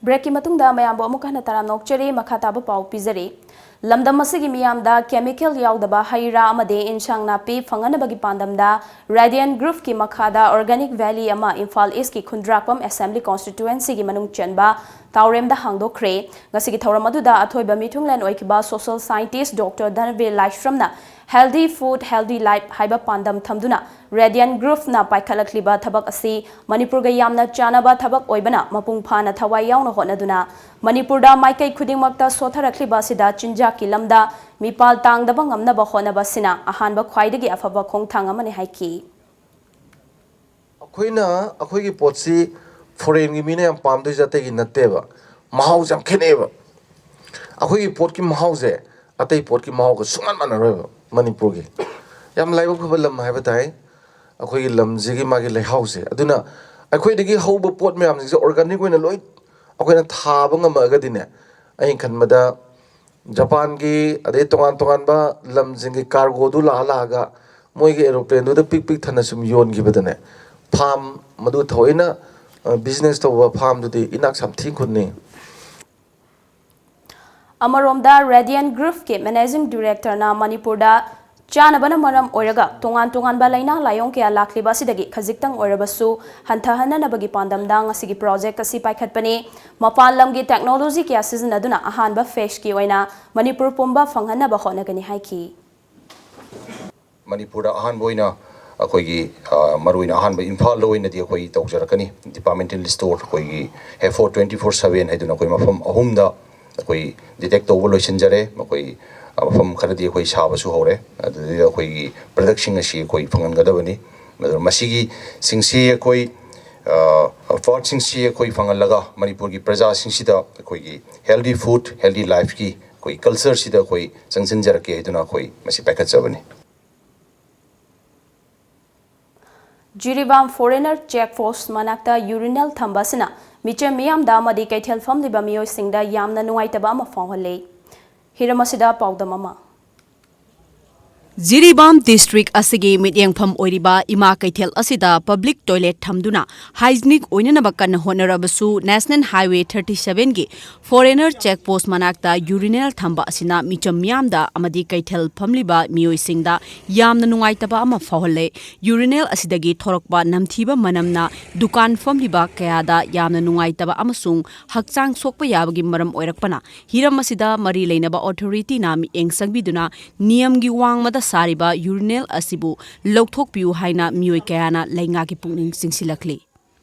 ꯕ꯭ꯔꯦꯛꯀꯤ ꯃꯇꯨꯡꯗ ꯃꯌꯥꯝꯕꯨ ꯑꯃꯨꯛ ꯍꯟꯅ ꯇꯔꯥꯝꯅ ꯑꯣꯛꯆꯔꯤ꯫ ꯃꯈꯥ ꯇꯥꯕ ꯄꯥꯎ ꯄꯤꯖꯔꯤ꯫ ꯂꯝꯗꯝ ꯑꯁꯤꯒꯤ ꯃꯤꯌꯥꯝꯗ ꯀꯦꯃꯤꯀꯦꯜ ꯌꯥꯎꯗꯕ ꯍꯩ ꯔꯥ ꯑꯃꯗꯤ ꯏꯟꯁꯥꯡ ꯅꯥꯄꯤ ꯐꯪꯍꯟꯅꯕꯒꯤ ꯄꯥꯟꯗꯝꯗ ꯔꯦꯗꯤꯌꯟ ꯒ꯭ꯔꯨꯞꯀꯤ ꯃꯈꯥꯗ ꯑꯣꯔꯒꯥꯅꯤꯛ ꯚꯦꯂꯤ ꯑꯃ ꯏꯝꯐꯥꯜ ꯏꯁꯀꯤ ꯈꯨꯟꯗ꯭ꯔꯥꯛꯄꯝ ꯑꯦꯁꯦꯝꯕ꯭ꯂꯤ ꯀꯣꯟꯁꯇꯤꯇ꯭ꯋꯦꯟꯁꯤꯒꯤ ꯃꯅꯨꯡ ꯆꯟꯕ ꯇꯥꯎꯔꯦꯝꯗ ꯍꯥꯡꯗꯣꯛꯈ꯭ꯔꯦ꯫ ꯉꯁꯤꯒꯤ ꯊꯧꯔꯝ ꯑꯗꯨꯗ ꯑꯊꯣꯏꯕ ꯃꯤꯊꯨꯡꯂꯦꯟ ꯑꯣꯏꯈꯤꯕ ꯁꯣꯁꯤꯌꯦꯜ ꯁꯥꯏꯟꯇꯤꯁ ꯗꯣꯛꯇꯔ ꯙꯅꯕꯤꯔ ꯂꯥꯏꯁ꯭ꯔꯝꯅ Healthy Food, Healthy Life ꯍꯥꯏꯕ ꯄꯥꯟꯗꯝ ꯊꯝꯗꯨꯅ ꯔꯦꯗꯤꯌꯟ ꯒ꯭ꯔꯨꯞꯅ ꯄꯥꯏꯈꯠꯂꯛꯂꯤꯕ ꯊꯕꯛ ꯑꯁꯤ ꯃꯅꯤꯄꯨꯔꯒ ꯌꯥꯝꯅ ꯆꯥꯟꯅꯕ ꯊꯕꯛ ꯑꯣꯏꯕꯅ ꯃꯄꯨꯡ ꯐꯥꯅ ꯊꯋꯥꯏ ꯌꯥꯎꯅ ꯍꯣꯠꯅꯗꯨꯅ ꯃꯅꯤꯄꯨꯔꯗ ꯃꯥꯏꯀꯩ ꯈꯨꯗꯤꯡꯃꯛꯇ ꯁꯣꯊꯔꯛꯂꯤꯕ ꯑꯁꯤꯗ ꯆꯤꯟꯖꯥꯛꯀꯤ ꯂꯝꯗ ꯃꯤꯄꯥꯜ ꯇꯥꯡꯗꯕ ꯉꯝꯅꯕ ꯍꯣꯠꯅꯕ ꯑꯁꯤꯅ ꯑꯍꯥꯟꯕ ꯈ꯭ꯋꯥꯏꯗꯒꯤ ꯑꯐꯕ ꯈꯣꯡꯊꯥꯡ ꯑꯃꯅꯤ ꯍꯥꯏꯈꯤ꯫ ꯑꯩꯈꯣꯏꯅ ꯑꯩꯈꯣꯏꯒꯤ ꯄꯣꯠꯁꯤ ꯐꯣꯔꯦꯟꯒꯤ ꯃꯤꯅ ꯌꯥꯝ ꯄꯥꯝꯗꯣꯏꯁꯦ ꯑꯇꯩꯒꯤ ꯅꯠꯇꯦꯕ, ꯃꯍꯥꯎꯁꯦ ꯌꯥꯝ ꯈꯦꯠꯅꯩꯑꯕ꯫ ꯑꯩꯈꯣꯏꯒꯤ ꯄꯣꯠꯀꯤ ꯃꯍꯥꯎꯁꯦ ꯑꯇꯩ ꯄꯣꯠꯀꯤ ꯃꯍꯥꯎꯒ ꯁꯨꯡꯃꯥꯟ ꯃꯥꯟꯅꯔꯣꯏꯕ ꯃꯅꯤꯄꯨꯔꯒꯤ꯫ ꯌꯥꯝ ꯂꯥꯏꯕꯛ ꯐꯕ ꯂꯝ ꯍꯥꯏꯕ ꯇꯥꯏ ꯑꯩꯈꯣꯏꯒꯤ ꯂꯝꯁꯤꯒꯤ ꯃꯥꯒꯤ ꯂꯩꯍꯥꯎꯁꯦ꯫ ꯑꯗꯨꯅ ꯑꯩꯈꯣꯏꯗꯒꯤ ꯍꯧꯕ ꯄꯣꯠ ꯃꯌꯥꯝꯁꯤꯡꯁꯦ ꯑꯣꯔꯒꯥꯅꯤꯛ ꯑꯣꯏꯅ ꯂꯣꯏ ꯑꯩꯈꯣꯏꯅ ꯊꯥꯕ ꯉꯝꯃꯛꯑꯒꯗꯤꯅꯦ, ꯑꯩꯅ ꯈꯟꯕꯗ ꯖꯄꯥꯟꯒꯤ ꯑꯗꯩ ꯇꯣꯉꯥꯟ ꯇꯣꯉꯥꯟꯕ ꯂꯝꯁꯤꯡꯒꯤ ꯀꯥꯔꯒꯣꯗꯨ ꯂꯥꯛꯑ ꯂꯥꯛꯑꯒ ꯃꯣꯏꯒꯤ ꯑꯦꯔꯣꯄ꯭ꯂꯦꯟꯗꯨꯗ ꯄꯤꯛ ꯄꯤꯛ ꯊꯟꯅ ꯁꯨꯝ ꯌꯣꯟꯈꯤꯕꯗꯅꯦ, ꯐꯥꯝ ꯃꯗꯨ ꯊꯑꯣꯏꯅ ꯕꯤꯖꯤꯅꯦꯁ ꯇꯧꯕ ꯐꯥꯝꯗꯨꯗꯤ ꯏꯅꯥꯛ ꯌꯥꯝ ꯊꯤ ꯈꯨꯟꯅꯤ꯫ ꯑꯃꯔꯣꯝꯗ, Radiant Groupꯀꯤ Managing Directorꯅ ꯃꯅꯤꯄꯨꯔꯗ ꯆꯥꯅꯕꯅ ꯃꯔꯝ ꯑꯣꯏꯔꯒ ꯇꯣꯉꯥꯟ ꯇꯣꯉꯥꯟꯕ ꯂꯥꯏꯅꯥ ꯂꯥꯏꯑꯣꯡ ꯀꯌꯥ ꯂꯥꯛꯂꯤꯕ ꯑꯁꯤꯗꯒꯤ ꯈꯖꯤꯛꯇꯪ ꯑꯣꯏꯔꯕꯁꯨ ꯍꯟꯊꯍꯟꯅꯅꯕꯒꯤ ꯄꯥꯟꯗꯝꯗ ꯉꯁꯤꯒꯤ project ꯑꯁꯤ ꯄꯥꯏꯈꯠꯄꯅꯤ꯫ ꯃꯄꯥꯟ ꯂꯝꯒꯤ technology ꯀꯌꯥ ꯁꯤꯖꯤꯟꯅꯗꯨꯅ ꯑꯍꯥꯟꯕ phaseꯀꯤ ꯑꯣꯏꯅ ꯃꯅꯤꯄꯨꯔ ꯄꯨꯝꯕ ꯐꯪꯍꯟꯅꯕ ꯍꯣꯠꯅꯒꯅꯤ ꯍꯥꯏꯈꯤ꯫ ꯃꯅꯤꯄꯨꯔꯗ ꯑꯍꯥꯟꯕ ꯑꯣꯏꯅ ꯑꯩꯈꯣꯏꯒꯤ, ꯑ, ꯃꯔꯨꯑꯣꯏꯅ ꯑꯍꯥꯟꯕ ꯏꯝꯐꯥꯜꯗ ꯑꯣꯏꯅꯗꯤ ꯑꯩꯈꯣꯏ ꯇꯧꯖꯔꯛꯀꯅꯤ꯫ Departmental store ꯑꯩꯈꯣꯏꯒꯤ F O twenty four seven ꯍꯥꯏꯗꯨꯅ ꯑꯩꯈꯣꯏ ꯃꯐꯝ ꯑꯍꯨꯝꯗ ꯑꯩꯈꯣꯏ detect ꯇꯧꯕ ꯂꯣꯏꯁꯤꯟꯖꯔꯦ꯫ ꯃꯈꯣꯏ, ꯑ, ꯃꯐꯝ ꯈꯔꯗꯤ ꯑꯩꯈꯣꯏ ꯁꯥꯕꯁꯨ ꯍꯧꯔꯦ꯫ ꯑꯗꯨꯗ ꯑꯩꯈꯣꯏꯒꯤ productꯁꯤꯡ ꯑꯁꯤ ꯑꯩꯈꯣꯏ ꯐꯪꯍꯟꯒꯗꯕꯅꯤ꯫ ꯑꯗꯨꯅ ꯃꯁꯤꯒꯤ ꯁꯤꯡꯁꯤ ꯑꯩꯈꯣꯏ, ꯑ, partꯁꯤꯡꯁꯤ ꯑꯩꯈꯣꯏ ꯐꯪꯍꯜꯂꯒ ꯃꯅꯤꯄꯨꯔꯒꯤ ꯄ꯭ꯔꯖꯥꯁꯤꯡꯁꯤꯗ ꯑꯩꯈꯣꯏꯒꯤ healthy food, healthy lifeꯀꯤ ꯑꯩꯈꯣꯏ cultureꯁꯤꯗ ꯑꯩꯈꯣꯏ ꯆꯪꯁꯤꯟꯖꯔꯛꯀꯦ ꯍꯥꯏꯗꯨꯅ ꯑꯩꯈꯣꯏ ꯃꯁꯤ ꯄꯥꯏꯈꯠꯆꯕꯅꯤ꯫ ꯖꯤꯔꯤꯕꯥꯝ foreigner check post ꯃꯅꯥꯛꯇ urinal ꯊꯝꯕ ꯑꯁꯤꯅ ꯃꯤꯆꯝ ꯃꯤꯌꯥꯝꯗ ꯑꯃꯗꯤ ꯀꯩꯊꯦꯜ ꯐꯝꯂꯤꯕ ꯃꯤꯑꯣꯏꯁꯤꯡꯗ ꯌꯥꯝꯅ ꯅꯨꯡꯉꯥꯏꯇꯕ ꯑꯃ ꯐꯥꯎꯍꯜꯂꯦ꯫ ꯍꯤꯔꯝ ꯑꯁꯤꯗ ꯄꯥꯎꯗꯝ ꯑꯃ꯫ ꯖꯤꯔꯤꯕꯥꯝ district ꯑꯁꯤꯒꯤ ꯃꯤꯠꯌꯦꯡꯐꯝ ꯑꯣꯏꯔꯤꯕ ꯏꯃꯥ ꯀꯩꯊꯦꯜ ꯑꯁꯤꯗ public toilet ꯊꯝꯗꯨꯅ hygienic ꯑꯣꯏꯅꯅꯕ ꯀꯟꯅ ꯍꯣꯠꯅꯔꯕꯁꯨ, National Highway thirty sevenꯒꯤ foreigner check post ꯃꯅꯥꯛꯇ urinal ꯊꯝꯕ ꯑꯁꯤꯅ ꯃꯤꯆꯝ ꯃꯤꯌꯥꯝꯗ ꯑꯃꯗꯤ ꯀꯩꯊꯦꯜ ꯐꯝꯂꯤꯕ ꯃꯤꯑꯣꯏꯁꯤꯡꯗ ꯌꯥꯝꯅ ꯅꯨꯡꯉꯥꯏꯇꯕ ꯑꯃ ꯐꯥꯎꯍꯜꯂꯦ꯫ Urinal ꯑꯁꯤꯗꯒꯤ ꯊꯣꯔꯛꯄ ꯅꯝꯊꯤꯕ ꯃꯅꯝꯅ ꯗꯨꯀꯥꯟ ꯐꯝꯂꯤꯕ ꯀꯌꯥꯗ ꯌꯥꯝꯅ ꯅꯨꯡꯉꯥꯏꯇꯕ ꯑꯃꯁꯨꯡ ꯍꯛꯆꯥꯡ ꯁꯣꯛꯄ ꯌꯥꯕꯒꯤ ꯃꯔꯝ ꯑꯣꯏꯔꯛꯄꯅ, ꯍꯤꯔꯝ ꯑꯁꯤꯗ ꯃꯔꯤ ꯂꯩꯅꯕ authorityꯅ ꯃꯤꯠꯌꯦꯡ ꯆꯪꯕꯤꯗꯨꯅ ꯅꯤꯌꯝꯒꯤ ꯋꯥꯡꯃꯗ ꯁꯥꯔꯤꯕ urinal ꯑꯁꯤꯕꯨ ꯂꯧꯊꯣꯛꯄꯤꯌꯨ ꯍꯥꯏꯅ ꯃꯤꯑꯣꯏ ꯀꯌꯥꯅ ꯂꯩꯉꯥꯛꯀꯤ ꯄꯨꯛꯅꯤꯡ ꯆꯤꯡꯁꯤꯜꯂꯛꯂꯤ꯫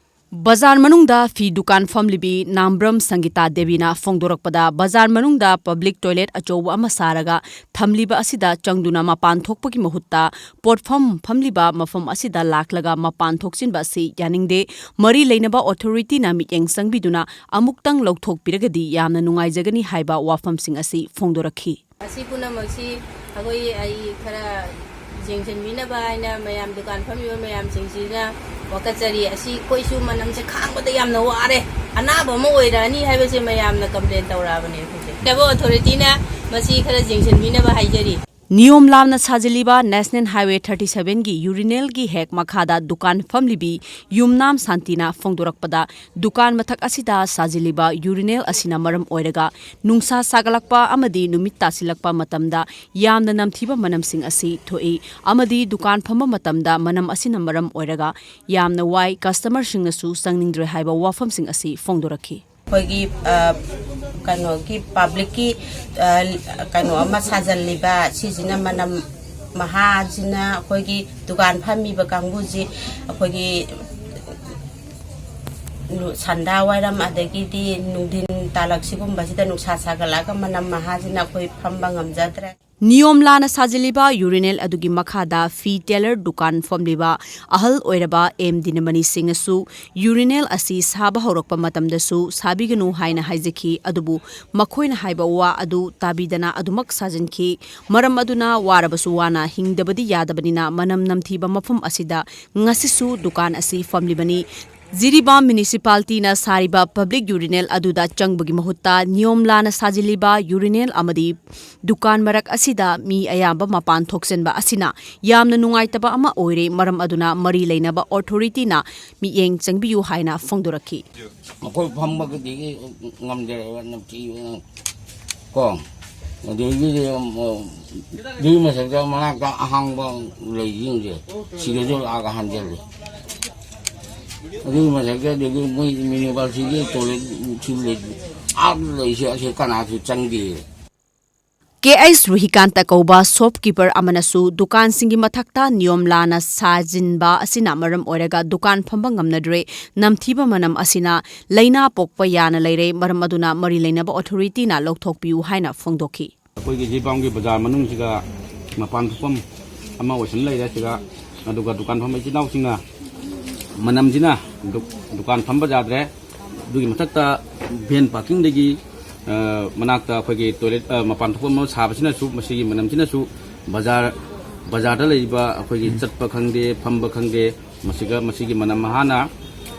ꯕꯖꯥꯔ ꯃꯅꯨꯡꯗ ꯐꯤ ꯗꯨꯀꯥꯟ ꯐꯝꯂꯤꯕꯤ ꯅꯥꯝꯕ꯭ꯔꯝ ꯁꯪꯒꯤꯇꯥ ꯗꯦꯕꯤꯅ ꯐꯣꯡꯗꯣꯔꯛꯄꯗ, ꯕꯖꯥꯔ ꯃꯅꯨꯡꯗ public toilet ꯑꯆꯧꯕ ꯑꯃ ꯁꯥꯔꯒ ꯊꯝꯂꯤꯕ ꯑꯁꯤꯗ ꯆꯪꯗꯨꯅ ꯃꯄꯥꯟ ꯊꯣꯛꯄꯒꯤ ꯃꯍꯨꯠꯇ ꯄꯣꯠꯐꯝ ꯐꯝꯂꯤꯕ ꯃꯐꯝ ꯑꯁꯤꯗ ꯂꯥꯛꯂꯒ ꯃꯄꯥꯟ ꯊꯣꯛꯆꯤꯟꯕ ꯑꯁꯤ ꯌꯥꯅꯤꯡꯗꯦ꯫ ꯃꯔꯤ ꯂꯩꯅꯕ authorityꯅ ꯃꯤꯠꯌꯦꯡ ꯆꯪꯕꯤꯗꯨꯅ ꯑꯃꯨꯛꯇꯪ ꯂꯧꯊꯣꯛꯄꯤꯔꯒꯗꯤ ꯌꯥꯝꯅ ꯅꯨꯡꯉꯥꯏꯖꯒꯅꯤ ꯍꯥꯏꯕ ꯋꯥꯐꯝꯁꯤꯡ ꯑꯁꯤ ꯐꯣꯡꯗꯣꯔꯛꯈꯤ꯫ ꯑꯁꯤ ꯄꯨꯝꯅꯃꯛꯁꯤ ꯑꯩꯈꯣꯏ, ꯑꯩ ꯈꯔ ꯌꯦꯡꯁꯤꯟꯕꯤꯅꯕ ꯍꯥꯏꯅ ꯃꯌꯥꯝ ꯗꯨꯀꯥꯟ ꯐꯝꯃꯤꯕ ꯃꯌꯥꯝꯁꯤꯡꯁꯤꯅ ꯋꯥꯀꯠꯆꯔꯤ꯫ ꯑꯁꯤ ꯑꯩꯈꯣꯏꯁꯨ ꯃꯅꯝꯁꯦ ꯈꯥꯡꯕꯗ ꯌꯥꯝꯅ ꯋꯥꯔꯦ, ꯑꯅꯥꯕ ꯑꯃ ꯑꯣꯏꯔꯛꯑꯅꯤ ꯍꯥꯏꯕꯁꯦ ꯃꯌꯥꯝꯅ complain ꯇꯧꯔꯛꯑꯕꯅꯦ ꯑꯩꯈꯣꯏꯁꯦ꯫ ꯍꯥꯏꯕ authorityꯅ ꯃꯁꯤ ꯈꯔ ꯌꯦꯡꯁꯤꯟꯕꯤꯅꯕ ꯍꯥꯏꯖꯔꯤ꯫ ꯅꯤꯌꯣꯝ ꯂꯥꯟꯅ ꯁꯥꯖꯤꯜꯂꯤꯕ National Highway thirty seven ꯒꯤ urinal ꯒꯤ ꯍꯦꯛ ꯃꯈꯥꯗ ꯗꯨꯀꯥꯟ ꯐꯝꯂꯤꯕꯤ ꯌꯨꯝꯅꯥꯝ ꯁꯥꯟꯇꯤꯅ ꯐꯣꯡꯗꯣꯔꯛꯄꯗ, ꯗꯨꯀꯥꯟ ꯃꯊꯛ ꯑꯁꯤꯗ ꯁꯥꯖꯤꯜꯂꯤꯕ urinal ꯑꯁꯤꯅ ꯃꯔꯝ ꯑꯣꯏꯔꯒ ꯅꯨꯡꯁꯥ ꯁꯥꯒꯠꯂꯛꯄ ꯑꯃꯗꯤ ꯅꯨꯃꯤꯠ ꯇꯥꯁꯤꯜꯂꯛꯄ ꯃꯇꯝꯗ ꯌꯥꯝꯅ ꯅꯝꯊꯤꯕ ꯃꯅꯝꯁꯤꯡ ꯑꯁꯤ ꯊꯣꯛꯏ ꯑꯃꯗꯤ ꯗꯨꯀꯥꯟ ꯐꯝꯕ ꯃꯇꯝꯗ ꯃꯅꯝ ꯑꯁꯤꯅ ꯃꯔꯝ ꯑꯣꯏꯔꯒ ꯌꯥꯝꯅ ꯋꯥꯏ, customer ꯁꯤꯡꯅꯁꯨ ꯆꯪꯅꯤꯡꯗ꯭ꯔꯦ ꯍꯥꯏꯕ ꯋꯥꯐꯝꯁꯤꯡ ꯑꯁꯤ ꯐꯣꯡꯗꯣꯔꯛꯈꯤ꯫ ꯑꯩꯈꯣꯏꯒꯤ, ꯑ, ꯀꯩꯅꯣꯒꯤ, ꯄꯕ꯭ꯂꯤꯛꯀꯤ, ꯑ, ꯀꯩꯅꯣ ꯑꯃ ꯁꯥꯖꯜꯂꯤꯕ, ꯁꯤꯁꯤꯅ ꯃꯅꯝ ꯃꯍꯥꯁꯤꯅ ꯑꯩꯈꯣꯏꯒꯤ ꯗꯨꯀꯥꯟ ꯐꯝꯃꯤꯕ ꯀꯥꯡꯕꯨꯁꯤ ꯑꯩꯈꯣꯏꯒꯤ ꯅꯨ-, ꯁꯟꯗꯥ ꯋꯥꯏꯔꯝ ꯑꯗꯒꯤꯗꯤ ꯅꯨꯡꯊꯤꯟ ꯇꯥꯂꯛ ꯁꯤꯒꯨꯝꯕꯁꯤꯗ ꯅꯨꯡꯁꯥ ꯁꯥꯒꯠꯂꯛꯑꯒ ꯃꯅꯝ ꯃꯍꯥꯁꯤꯅ ꯑꯩꯈꯣꯏ ꯐꯝꯕ ꯉꯝꯖꯗ꯭ꯔꯦ꯫ ꯅꯤꯌꯣꯝ ꯂꯥꯟꯅ ꯁꯥꯖꯤꯜꯂꯤꯕ urinal ꯑꯗꯨꯒꯤ ꯃꯈꯥꯗ ꯐꯤ tailor ꯗꯨꯀꯥꯟ ꯐꯝꯂꯤꯕ ꯑꯍꯜ ꯑꯣꯏꯔꯕ ꯑꯦꯝ ꯗꯤꯅꯃꯅꯤ ꯁꯤꯡꯅꯁꯨ urinal ꯑꯁꯤ ꯁꯥꯕ ꯍꯧꯔꯛꯄ ꯃꯇꯝꯗꯁꯨ ꯁꯥꯕꯤꯒꯅꯨ ꯍꯥꯏꯅ ꯍꯥꯏꯖꯈꯤ, ꯑꯗꯨꯕꯨ ꯃꯈꯣꯏꯅ ꯍꯥꯏꯕ ꯋꯥ ꯑꯗꯨ ꯇꯥꯕꯤꯗꯅ ꯑꯗꯨꯃꯛ ꯁꯥꯖꯤꯟꯈꯤ꯫ ꯃꯔꯝ ꯑꯗꯨꯅ ꯋꯥꯔꯕꯁꯨ ꯋꯥꯅ ꯍꯤꯡꯗꯕꯗꯤ ꯌꯥꯗꯕꯅꯤꯅ ꯃꯅꯝ ꯅꯝꯊꯤꯕ ꯃꯐꯝ ꯑꯁꯤꯗ ꯉꯁꯤꯁꯨ ꯗꯨꯀꯥꯟ ꯑꯁꯤ ꯐꯝꯂꯤꯕꯅꯤ꯫ ꯖꯤꯔꯤꯕꯥꯝ municipality ꯅ ꯁꯥꯔꯤꯕ public urinal ꯑꯗꯨꯗ ꯆꯪꯕꯒꯤ ꯃꯍꯨꯠꯇ ꯅꯤꯌꯣꯝ ꯂꯥꯟꯅ ꯁꯥꯖꯤꯜꯂꯤꯕ urinal ꯑꯃꯗꯤ ꯗꯨꯀꯥꯟ ꯃꯔꯛ ꯑꯁꯤꯗ ꯃꯤ ꯑꯌꯥꯝꯕ ꯃꯄꯥꯟ ꯊꯣꯛꯆꯟꯕ ꯑꯁꯤꯅ ꯌꯥꯝꯅ ꯅꯨꯡꯉꯥꯏꯇꯕ ꯑꯃ ꯑꯣꯏꯔꯦ꯫ ꯃꯔꯝ ꯑꯗꯨꯅ ꯃꯔꯤ ꯂꯩꯅꯕ authority ꯅ ꯃꯤꯠꯌꯦꯡ ꯆꯪꯕꯤꯌꯨ ꯍꯥꯏꯅ ꯐꯣꯡꯗꯣꯔꯛꯈꯤ꯫ ꯃꯈꯣꯏ ꯐꯝꯕꯒꯗꯤ ꯉꯝꯗ꯭ꯔꯦꯕ, ꯅꯝꯊꯤꯕꯅ꯫ ꯀꯣ, ꯑꯗꯒꯤꯗꯤ, ꯑꯝ, ꯑꯗꯨꯒꯤ ꯃꯊꯛꯇ ꯃꯅꯥꯛꯇ ꯑꯍꯥꯡꯕ ꯂꯩꯁꯤꯡꯁꯦ, ꯁꯤꯗꯁꯨ ꯂꯥꯛꯑꯒ ꯍꯟꯖꯜꯂꯦ꯫ ꯑꯗꯨꯒꯤ ꯃꯊꯛꯇ ꯑꯗꯒꯤ ꯃꯣꯏ municipality ꯒꯤ toilet ꯁꯨ ꯂꯩ, ꯑꯥ ꯂꯩꯁꯦ, ꯑꯁꯤ ꯀꯅꯥꯁꯨ ꯆꯪꯗꯦ꯫ ꯀꯦ ꯑꯩꯆ ꯔꯨꯍꯤꯀꯥꯟꯇ ꯀꯧꯕ shopkeeper ꯑꯃꯅꯁꯨ ꯗꯨꯀꯥꯟꯁꯤꯡꯒꯤ ꯃꯊꯛꯇ ꯅꯤꯌꯣꯝ ꯂꯥꯟꯅ ꯁꯥꯖꯤꯟꯕ ꯑꯁꯤꯅ ꯃꯔꯝ ꯑꯣꯏꯔꯒ ꯗꯨꯀꯥꯟ ꯐꯝꯕ ꯉꯝꯅꯗ꯭ꯔꯦ, ꯅꯝꯊꯤꯕ ꯃꯅꯝ ꯑꯁꯤꯅ ꯂꯥꯏꯅꯥ ꯄꯣꯛꯄ ꯌꯥꯅ ꯂꯩꯔꯦ, ꯃꯔꯝ ꯑꯗꯨꯅ ꯃꯔꯤ ꯂꯩꯅꯕ authority ꯅ ꯂꯧꯊꯣꯛꯄꯤꯌꯨ ꯍꯥꯏꯅ ꯐꯣꯡꯗꯣꯛꯈꯤ꯫ ꯑꯩꯈꯣꯏꯒꯤ ꯖꯤꯔꯤꯕꯥꯝꯒꯤ ꯕꯖꯥꯔ ꯃꯅꯨꯡꯁꯤꯗ ꯃꯄꯥꯟ ꯊꯣꯛꯐꯝ ꯑꯃ ꯑꯣꯏꯁꯤꯟ ꯂꯩꯔꯦ ꯁꯤꯗ, ꯑꯗꯨꯒ ꯗꯨꯀꯥꯟ ꯐꯝꯕ ꯏꯆꯤꯜ ꯏꯅꯥꯎꯁꯤꯡꯅ ꯃꯅꯝꯁꯤꯅ ꯗꯨ-, ꯗꯨꯀꯥꯟ ꯐꯝꯕ ꯌꯥꯗ꯭ꯔꯦ꯫ ꯑꯗꯨꯒꯤ ꯃꯊꯛꯇ van parking ꯗꯒꯤ, ꯑ, ꯃꯅꯥꯛꯇ ꯑꯩꯈꯣꯏꯒꯤ toilet, ꯑ, ꯃꯄꯥꯟ ꯊꯣꯛꯐꯝ ꯑꯃ ꯁꯥꯕꯁꯤꯅꯁꯨ, ꯃꯁꯤꯒꯤ ꯃꯅꯝꯁꯤꯅꯁꯨ ꯕꯖꯥꯔ, ꯕꯖꯥꯔꯗ ꯂꯩꯔꯤꯕ ꯑꯩꯈꯣꯏꯒꯤ ꯆꯠꯄ ꯈꯪꯗꯦ, ꯐꯝꯕ ꯈꯪꯗꯦ, ꯃꯁꯤꯒ, ꯃꯁꯤꯒꯤ ꯃꯅꯝ ꯃꯍꯥꯅ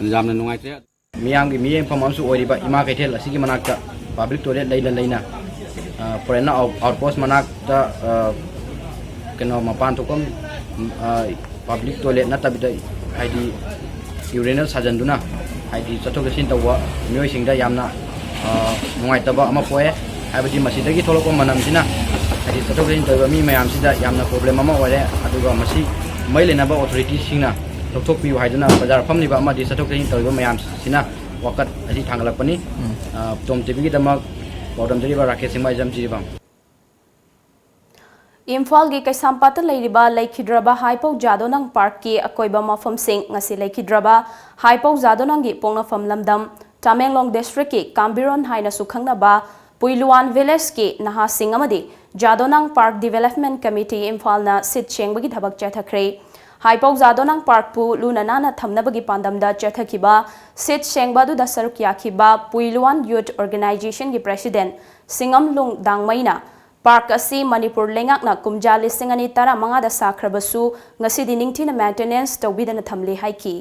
ꯌꯥꯝꯅ ꯅꯨꯡꯉꯥꯏꯇ꯭ꯔꯦ꯫ ꯃꯤꯌꯥꯝꯒꯤ ꯃꯤꯠꯌꯦꯡꯐꯝ ꯑꯃꯁꯨ ꯑꯣꯏꯔꯤꯕ ꯏꯃꯥ ꯀꯩꯊꯦꯜ ꯑꯁꯤꯒꯤ ꯃꯅꯥꯛꯇ public toilet ꯂꯩꯅ ꯂꯩꯅ, ꯑ, foreign out-, outpost ꯃꯅꯥꯛꯇ, ꯑ, ꯀꯩꯅꯣ, ꯃꯄꯥꯟ ꯊꯣꯛꯐꯝ, ꯎꯝ, ꯑ, ꯄꯕ꯭ꯂꯤꯛ ꯇꯣꯏꯂꯦꯠ ꯅꯠꯇꯕꯤꯗ, ꯍꯥꯏꯗꯤ ꯌꯨꯔꯤꯅꯦꯜ ꯁꯥꯖꯟꯗꯨꯅ, ꯍꯥꯏꯗꯤ ꯆꯠꯊꯣꯛ ꯆꯠꯁꯤꯟ ꯇꯧꯕ ꯃꯤꯑꯣꯏꯁꯤꯡꯗ ꯌꯥꯝꯅ, ꯑ, ꯅꯨꯡꯉꯥꯏꯇꯕ ꯑꯃ ꯄꯣꯛꯑꯦ꯫ ꯍꯥꯏꯕꯗꯤ ꯃꯁꯤꯗꯒꯤ ꯊꯣꯛꯂꯛꯄ ꯃꯅꯝꯁꯤꯅ, ꯍꯥꯏꯗꯤ ꯆꯠꯊꯣꯛ ꯆꯠꯁꯤꯟ ꯇꯧꯔꯤꯕ ꯃꯤ ꯃꯌꯥꯝꯁꯤꯗ ꯌꯥꯝꯅ ꯄ꯭ꯔꯣꯕ꯭ꯂꯦꯝ ꯑꯃ ꯑꯣꯏꯔꯦ꯫ ꯑꯗꯨꯒ ꯃꯁꯤ ꯃꯔꯤ ꯂꯩꯅꯕ ꯑꯣꯊꯣꯔꯤꯇꯤꯁꯤꯡꯅ ꯂꯧꯊꯣꯛꯄꯤꯌꯨ ꯍꯥꯏꯗꯨꯅ ꯕꯖꯥꯔ ꯐꯝꯂꯤꯕ ꯑꯃꯗꯤ ꯆꯠꯊꯣꯛ ꯆꯠꯁꯤꯟ ꯇꯧꯔꯤꯕ ꯃꯌꯥꯝꯁꯤꯅ ꯋꯥꯀꯠ ꯑꯁꯤ ꯊꯥꯡꯒꯠꯂꯛꯄꯅꯤ꯫ ꯎꯝ꯫ ꯑ, ꯇꯣꯝ ꯇꯤꯚꯤꯒꯤꯗꯃꯛ ꯄꯥꯎꯗꯝꯖꯔꯤꯕ ꯔꯥꯀꯦꯁ ꯁꯤꯡꯃꯥꯏꯖꯝ ꯖꯤꯔꯤꯕꯥꯝ꯫ ꯏꯝꯐꯥꯜꯒꯤ ꯀꯩꯁꯥꯝꯄꯥꯠꯇ ꯂꯩꯔꯤꯕ ꯂꯩꯈꯤꯗ꯭ꯔꯕ ꯍꯥꯏꯄꯧ ꯖꯥꯗꯣꯅꯥꯡ ꯄꯥꯔꯛꯀꯤ ꯑꯀꯣꯏꯕ ꯃꯐꯝꯁꯤꯡ, ꯉꯁꯤ ꯂꯩꯈꯤꯗ꯭ꯔꯕ ꯍꯥꯏꯄꯧ ꯖꯥꯗꯣꯅꯥꯡꯒꯤ ꯄꯣꯛꯅꯐꯝ ꯂꯝꯗꯝ, ꯇꯃꯦꯡꯂꯣꯡ ꯗꯤꯁꯇ꯭ꯔꯤꯛꯀꯤ ꯀꯥꯝꯕꯤꯔꯣꯟ ꯍꯥꯏꯅꯁꯨ ꯈꯪꯅꯕ ꯄꯨꯏꯂꯨꯋꯥꯟ ꯚꯤꯂꯦꯖꯀꯤ ꯅꯍꯥꯁꯤꯡ ꯑꯃꯗꯤ ꯖꯥꯗꯣꯅꯥꯡ ꯄꯥꯔꯛ ꯗꯤꯚꯦꯂꯞꯃꯦꯟ ꯀꯃꯤꯇꯤ ꯏꯝꯐꯥꯜꯅ ꯁꯤꯠ ꯁꯦꯡꯕꯒꯤ ꯊꯕꯛ ꯆꯠꯊꯈ꯭ꯔꯦ꯫ ꯍꯥꯏꯄꯧ ꯖꯥꯗꯣꯅꯥꯡ ꯄꯥꯔꯛꯄꯨ ꯂꯨꯅ ꯅꯥꯟꯅ ꯊꯝꯅꯕꯒꯤ ꯄꯥꯟꯗꯝꯗ ꯆꯠꯊꯈꯤꯕ ꯁꯤꯠ ꯁꯦꯡꯕ ꯑꯗꯨꯗ ꯁꯔꯨꯛ ꯌꯥꯈꯤꯕ ꯄꯨꯏꯂꯨꯋꯥꯟ ꯌꯨꯠ ꯑꯣꯔꯒꯅꯥꯏꯖꯦꯁꯟꯒꯤ ꯄ꯭ꯔꯦꯁꯤꯗꯦꯟ ꯁꯤꯡꯉꯝꯂꯨꯡ ꯗꯥꯡꯃꯩꯅ ꯄꯥꯔꯛ ꯑꯁꯤ ꯃꯅꯤꯄꯨꯔ ꯂꯩꯉꯥꯛꯅ ꯀꯨꯝꯖꯥ ꯂꯤꯁꯤꯡ ꯑꯅꯤ ꯇꯔꯥꯃꯉꯥꯗ ꯁꯥꯈ꯭ꯔꯕꯁꯨ ꯉꯁꯤꯗꯤ ꯅꯤꯡꯊꯤꯅ ꯃꯦꯟꯇꯦꯅꯦꯟꯁ ꯇꯧꯕꯤꯗꯅ ꯊꯝꯂꯤ ꯍꯥꯏꯈꯤ꯫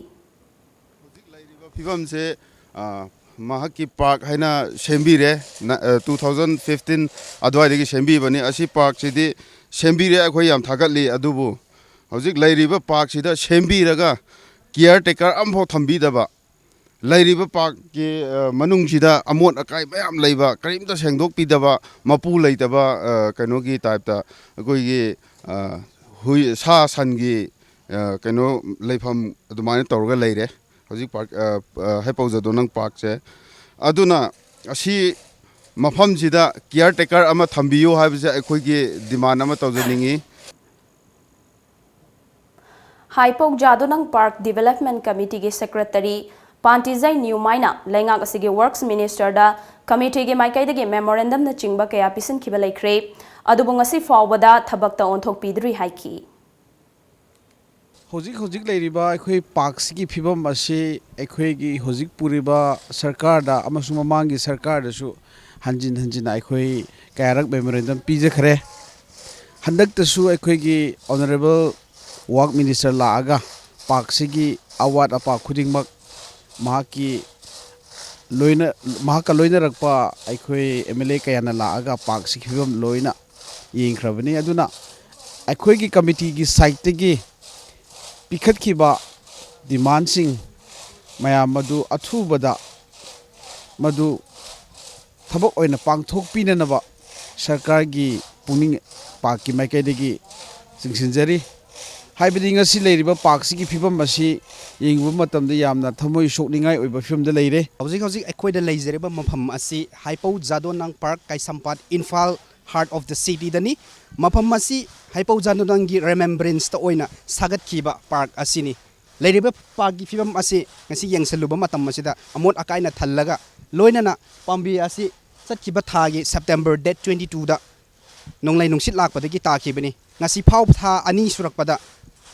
ꯍꯧꯖꯤꯛ ꯂꯩꯔꯤꯕ ꯐꯤꯕꯝꯁꯦ, ꯑ, ꯃꯍꯥꯛꯀꯤ ꯄꯥꯔꯛ ꯍꯥꯏꯅ ꯁꯦꯝꯕꯤꯔꯦ꯫ ꯅ-, ꯑ, two thousand fifteen ꯑꯗꯨꯋꯥꯏꯗꯒꯤ ꯁꯦꯝꯕꯤꯕꯅꯤ꯫ ꯑꯁꯤ ꯄꯥꯔꯛꯁꯤꯗꯤ ꯁꯦꯝꯕꯤꯔꯦ, ꯑꯩꯈꯣꯏ ꯌꯥꯝ ꯊꯥꯒꯠꯂꯤ꯫ ꯑꯗꯨꯕꯨ ꯍꯧꯖꯤꯛ ꯂꯩꯔꯤꯕ ꯄꯥꯔꯛꯁꯤꯗ ꯁꯦꯝꯕꯤꯔꯒ ꯀꯤꯌꯥꯔ ꯇꯦꯀꯔ ꯑꯃꯐꯥꯎ ꯊꯝꯕꯤꯗꯕ, ꯂꯩꯔꯤꯕ ꯄꯥꯔꯛꯀꯤ, ꯑ, ꯃꯅꯨꯡꯁꯤꯗ ꯑꯃꯣꯠ ꯑꯀꯥꯏ ꯃꯌꯥꯝ ꯂꯩꯕ, ꯀꯔꯤꯝꯇ ꯁꯦꯡꯗꯣꯛꯄꯤꯗꯕ, ꯃꯄꯨ ꯂꯩꯇꯕ, ꯑ, ꯀꯩꯅꯣꯒꯤ ꯇꯥꯏꯞꯇ ꯑꯩꯈꯣꯏꯒꯤ, ꯑ, ꯍꯨꯏ, ꯁꯥ ꯁꯟꯒꯤ, ꯑ, ꯀꯩꯅꯣ ꯂꯩꯐꯝ ꯑꯗꯨꯃꯥꯏꯅ ꯇꯧꯔꯒ ꯂꯩꯔꯦ ꯍꯧꯖꯤꯛ ꯄꯥꯔꯛ, ꯑ, ꯑ, ꯍꯩꯄꯧ ꯖꯥꯗꯣꯅꯥꯡ ꯄꯥꯔꯛꯁꯦ꯫ ꯑꯗꯨꯅ ꯑꯁꯤ ꯃꯐꯝꯁꯤꯗ ꯀꯤꯌꯥꯔ ꯇꯦꯀꯔ ꯑꯃ ꯊꯝꯕꯤꯌꯨ ꯍꯥꯏꯕꯁꯦ ꯑꯩꯈꯣꯏꯒꯤ ꯗꯤꯃꯥꯟ ꯑꯃ ꯇꯧꯖꯅꯤꯡꯉꯤ꯫ ꯍꯥꯏꯄꯧ ꯖꯥꯗꯣꯅꯥꯡ ꯄꯥꯔꯛ ꯗꯤꯚꯦꯂꯞꯃꯦꯟ ꯀꯃꯤꯇꯤꯒꯤ ꯁꯦꯀ꯭ꯔꯦꯇꯔꯤ ꯄꯥꯟꯇꯤꯖꯩ ꯅ꯭ꯌꯨꯃꯥꯏꯅ ꯂꯩꯉꯥꯛ ꯑꯁꯤꯒꯤ ꯋꯔꯛꯁ ꯃꯤꯅꯤꯁꯇꯔꯗ ꯀꯃꯤꯇꯤꯒꯤ ꯃꯥꯏꯀꯩꯗꯒꯤ ꯃꯦꯃꯣꯔꯦꯟꯗꯝꯅꯆꯤꯡꯕ ꯀꯌꯥ ꯄꯤꯁꯤꯟꯈꯤꯕ ꯂꯩꯈ꯭ꯔꯦ꯫ ꯑꯗꯨꯕꯨ ꯉꯁꯤ ꯐꯥꯎꯕꯗ ꯊꯕꯛꯇ ꯑꯣꯟꯊꯣꯛꯄꯤꯗ꯭ꯔꯤ ꯍꯥꯏꯈꯤ꯫ ꯍꯧꯖꯤꯛ ꯍꯧꯖꯤꯛ ꯂꯩꯔꯤꯕ ꯑꯩꯈꯣꯏ ꯄꯥꯔꯛꯁꯤꯒꯤ ꯐꯤꯕꯝ ꯑꯁꯤ ꯑꯩꯈꯣꯏꯒꯤ ꯍꯧꯖꯤꯛ ꯄꯨꯔꯤꯕ ꯁꯔꯀꯥꯔꯗ ꯑꯃꯁꯨꯡ ꯃꯃꯥꯡꯒꯤ ꯁꯔꯀꯥꯔꯗꯁꯨ ꯍꯟꯖꯤꯟ ꯍꯟꯖꯤꯟꯅ ꯑꯩꯈꯣꯏ ꯀꯌꯥꯔꯛ ꯃꯦꯃꯣꯔꯦꯟꯗꯝ ꯄꯤꯖꯈ꯭ꯔꯦ꯫ ꯍꯟꯗꯛꯇꯁꯨ ꯑꯩꯈꯣꯏꯒꯤ ꯑꯣꯅꯔꯦꯕꯜ ꯋꯥꯔꯛ ꯃꯤꯅꯤꯁꯇꯔ ꯂꯥꯛꯑꯒ ꯄꯥꯔꯛꯁꯤꯒꯤ ꯑꯋꯥꯠ ꯑꯄꯥ ꯈꯨꯗꯤꯡꯃꯛ ꯃꯍꯥꯛꯀꯤ ꯂꯣꯏꯅ, ꯃꯍꯥꯛꯀ ꯂꯣꯏꯅꯔꯛꯄ ꯑꯩꯈꯣꯏ ꯑꯦꯝ ꯑꯦꯜ ꯑꯦ ꯀꯌꯥꯅ ꯂꯥꯛꯑꯒ ꯄꯥꯔꯛꯁꯤꯒꯤ ꯐꯤꯕꯝ ꯂꯣꯏꯅ ꯌꯦꯡꯈ꯭ꯔꯕꯅꯤ꯫ ꯑꯗꯨꯅ ꯑꯩꯈꯣꯏꯒꯤ ꯀꯃꯤꯇꯤꯒꯤ ꯁꯥꯏꯠꯇꯒꯤ ꯄꯤꯈꯠꯈꯤꯕ ꯗꯤꯃꯥꯟꯁꯤꯡ ꯃꯌꯥꯝ ꯑꯗꯨ ꯑꯊꯨꯕꯗ ꯃꯗꯨ ꯊꯕꯛ ꯑꯣꯏꯅ ꯄꯥꯡꯊꯣꯛꯄꯤꯅꯅꯕ ꯁꯔꯀꯥꯔꯒꯤ ꯄꯨꯛꯅꯤꯡ ꯄꯥꯔꯛꯀꯤ ꯃꯥꯏꯀꯩꯗꯒꯤ ꯆꯤꯡꯁꯤꯟꯖꯔꯤ꯫ ꯍꯥꯏꯕꯗꯤ ꯉꯁꯤ ꯂꯩꯔꯤꯕ ꯄꯥꯔꯛꯁꯤꯒꯤ ꯐꯤꯕꯝ ꯑꯁꯤ ꯌꯦꯡꯉꯨꯕ ꯃꯇꯝꯗ ꯌꯥꯝꯅ ꯊꯃꯣꯏ ꯁꯣꯛꯅꯤꯡꯉꯥꯏ ꯑꯣꯏꯕ ꯐꯤꯕꯝꯗ ꯂꯩꯔꯦ꯫ ꯍꯧꯖꯤꯛ ꯍꯧꯖꯤꯛ ꯑꯩꯈꯣꯏꯗ ꯂꯩꯖꯔꯤꯕ ꯃꯐꯝ ꯑꯁꯤ Haipou Jadonang park, Keishampat, Imphal, heart of the cityꯗꯅꯤ꯫ ꯃꯐꯝ ꯑꯁꯤ ꯍꯩꯄꯧ ꯖꯥꯗꯣꯅꯥꯡꯒꯤ remembranceꯇ ꯑꯣꯏꯅ ꯁꯥꯒꯠꯈꯤꯕ ꯄꯥꯔꯛ ꯑꯁꯤꯅꯤ꯫ ꯂꯩꯔꯤꯕ ꯄꯥꯔꯛꯀꯤ ꯐꯤꯕꯝ ꯑꯁꯤ ꯉꯁꯤ ꯌꯦꯡꯁꯤꯜꯂꯨꯕ ꯃꯇꯝ ꯑꯁꯤꯗ ꯑꯃꯣꯠ ꯑꯀꯥꯏꯅ ꯊꯜꯂꯒ, ꯂꯣꯏꯅꯅ ꯄꯥꯝꯕꯤ ꯑꯁꯤ ꯆꯠꯈꯤꯕ ꯊꯥꯒꯤ September date twenty twoꯗ ꯅꯣꯡꯂꯩ ꯅꯨꯡꯁꯤꯠ ꯂꯥꯛꯄꯗꯒꯤ ꯇꯥꯈꯤꯕꯅꯤ꯫ ꯉꯁꯤ ꯐꯥꯎꯕ ꯊꯥ ꯑꯅꯤ ꯁꯨꯔꯛꯄꯗ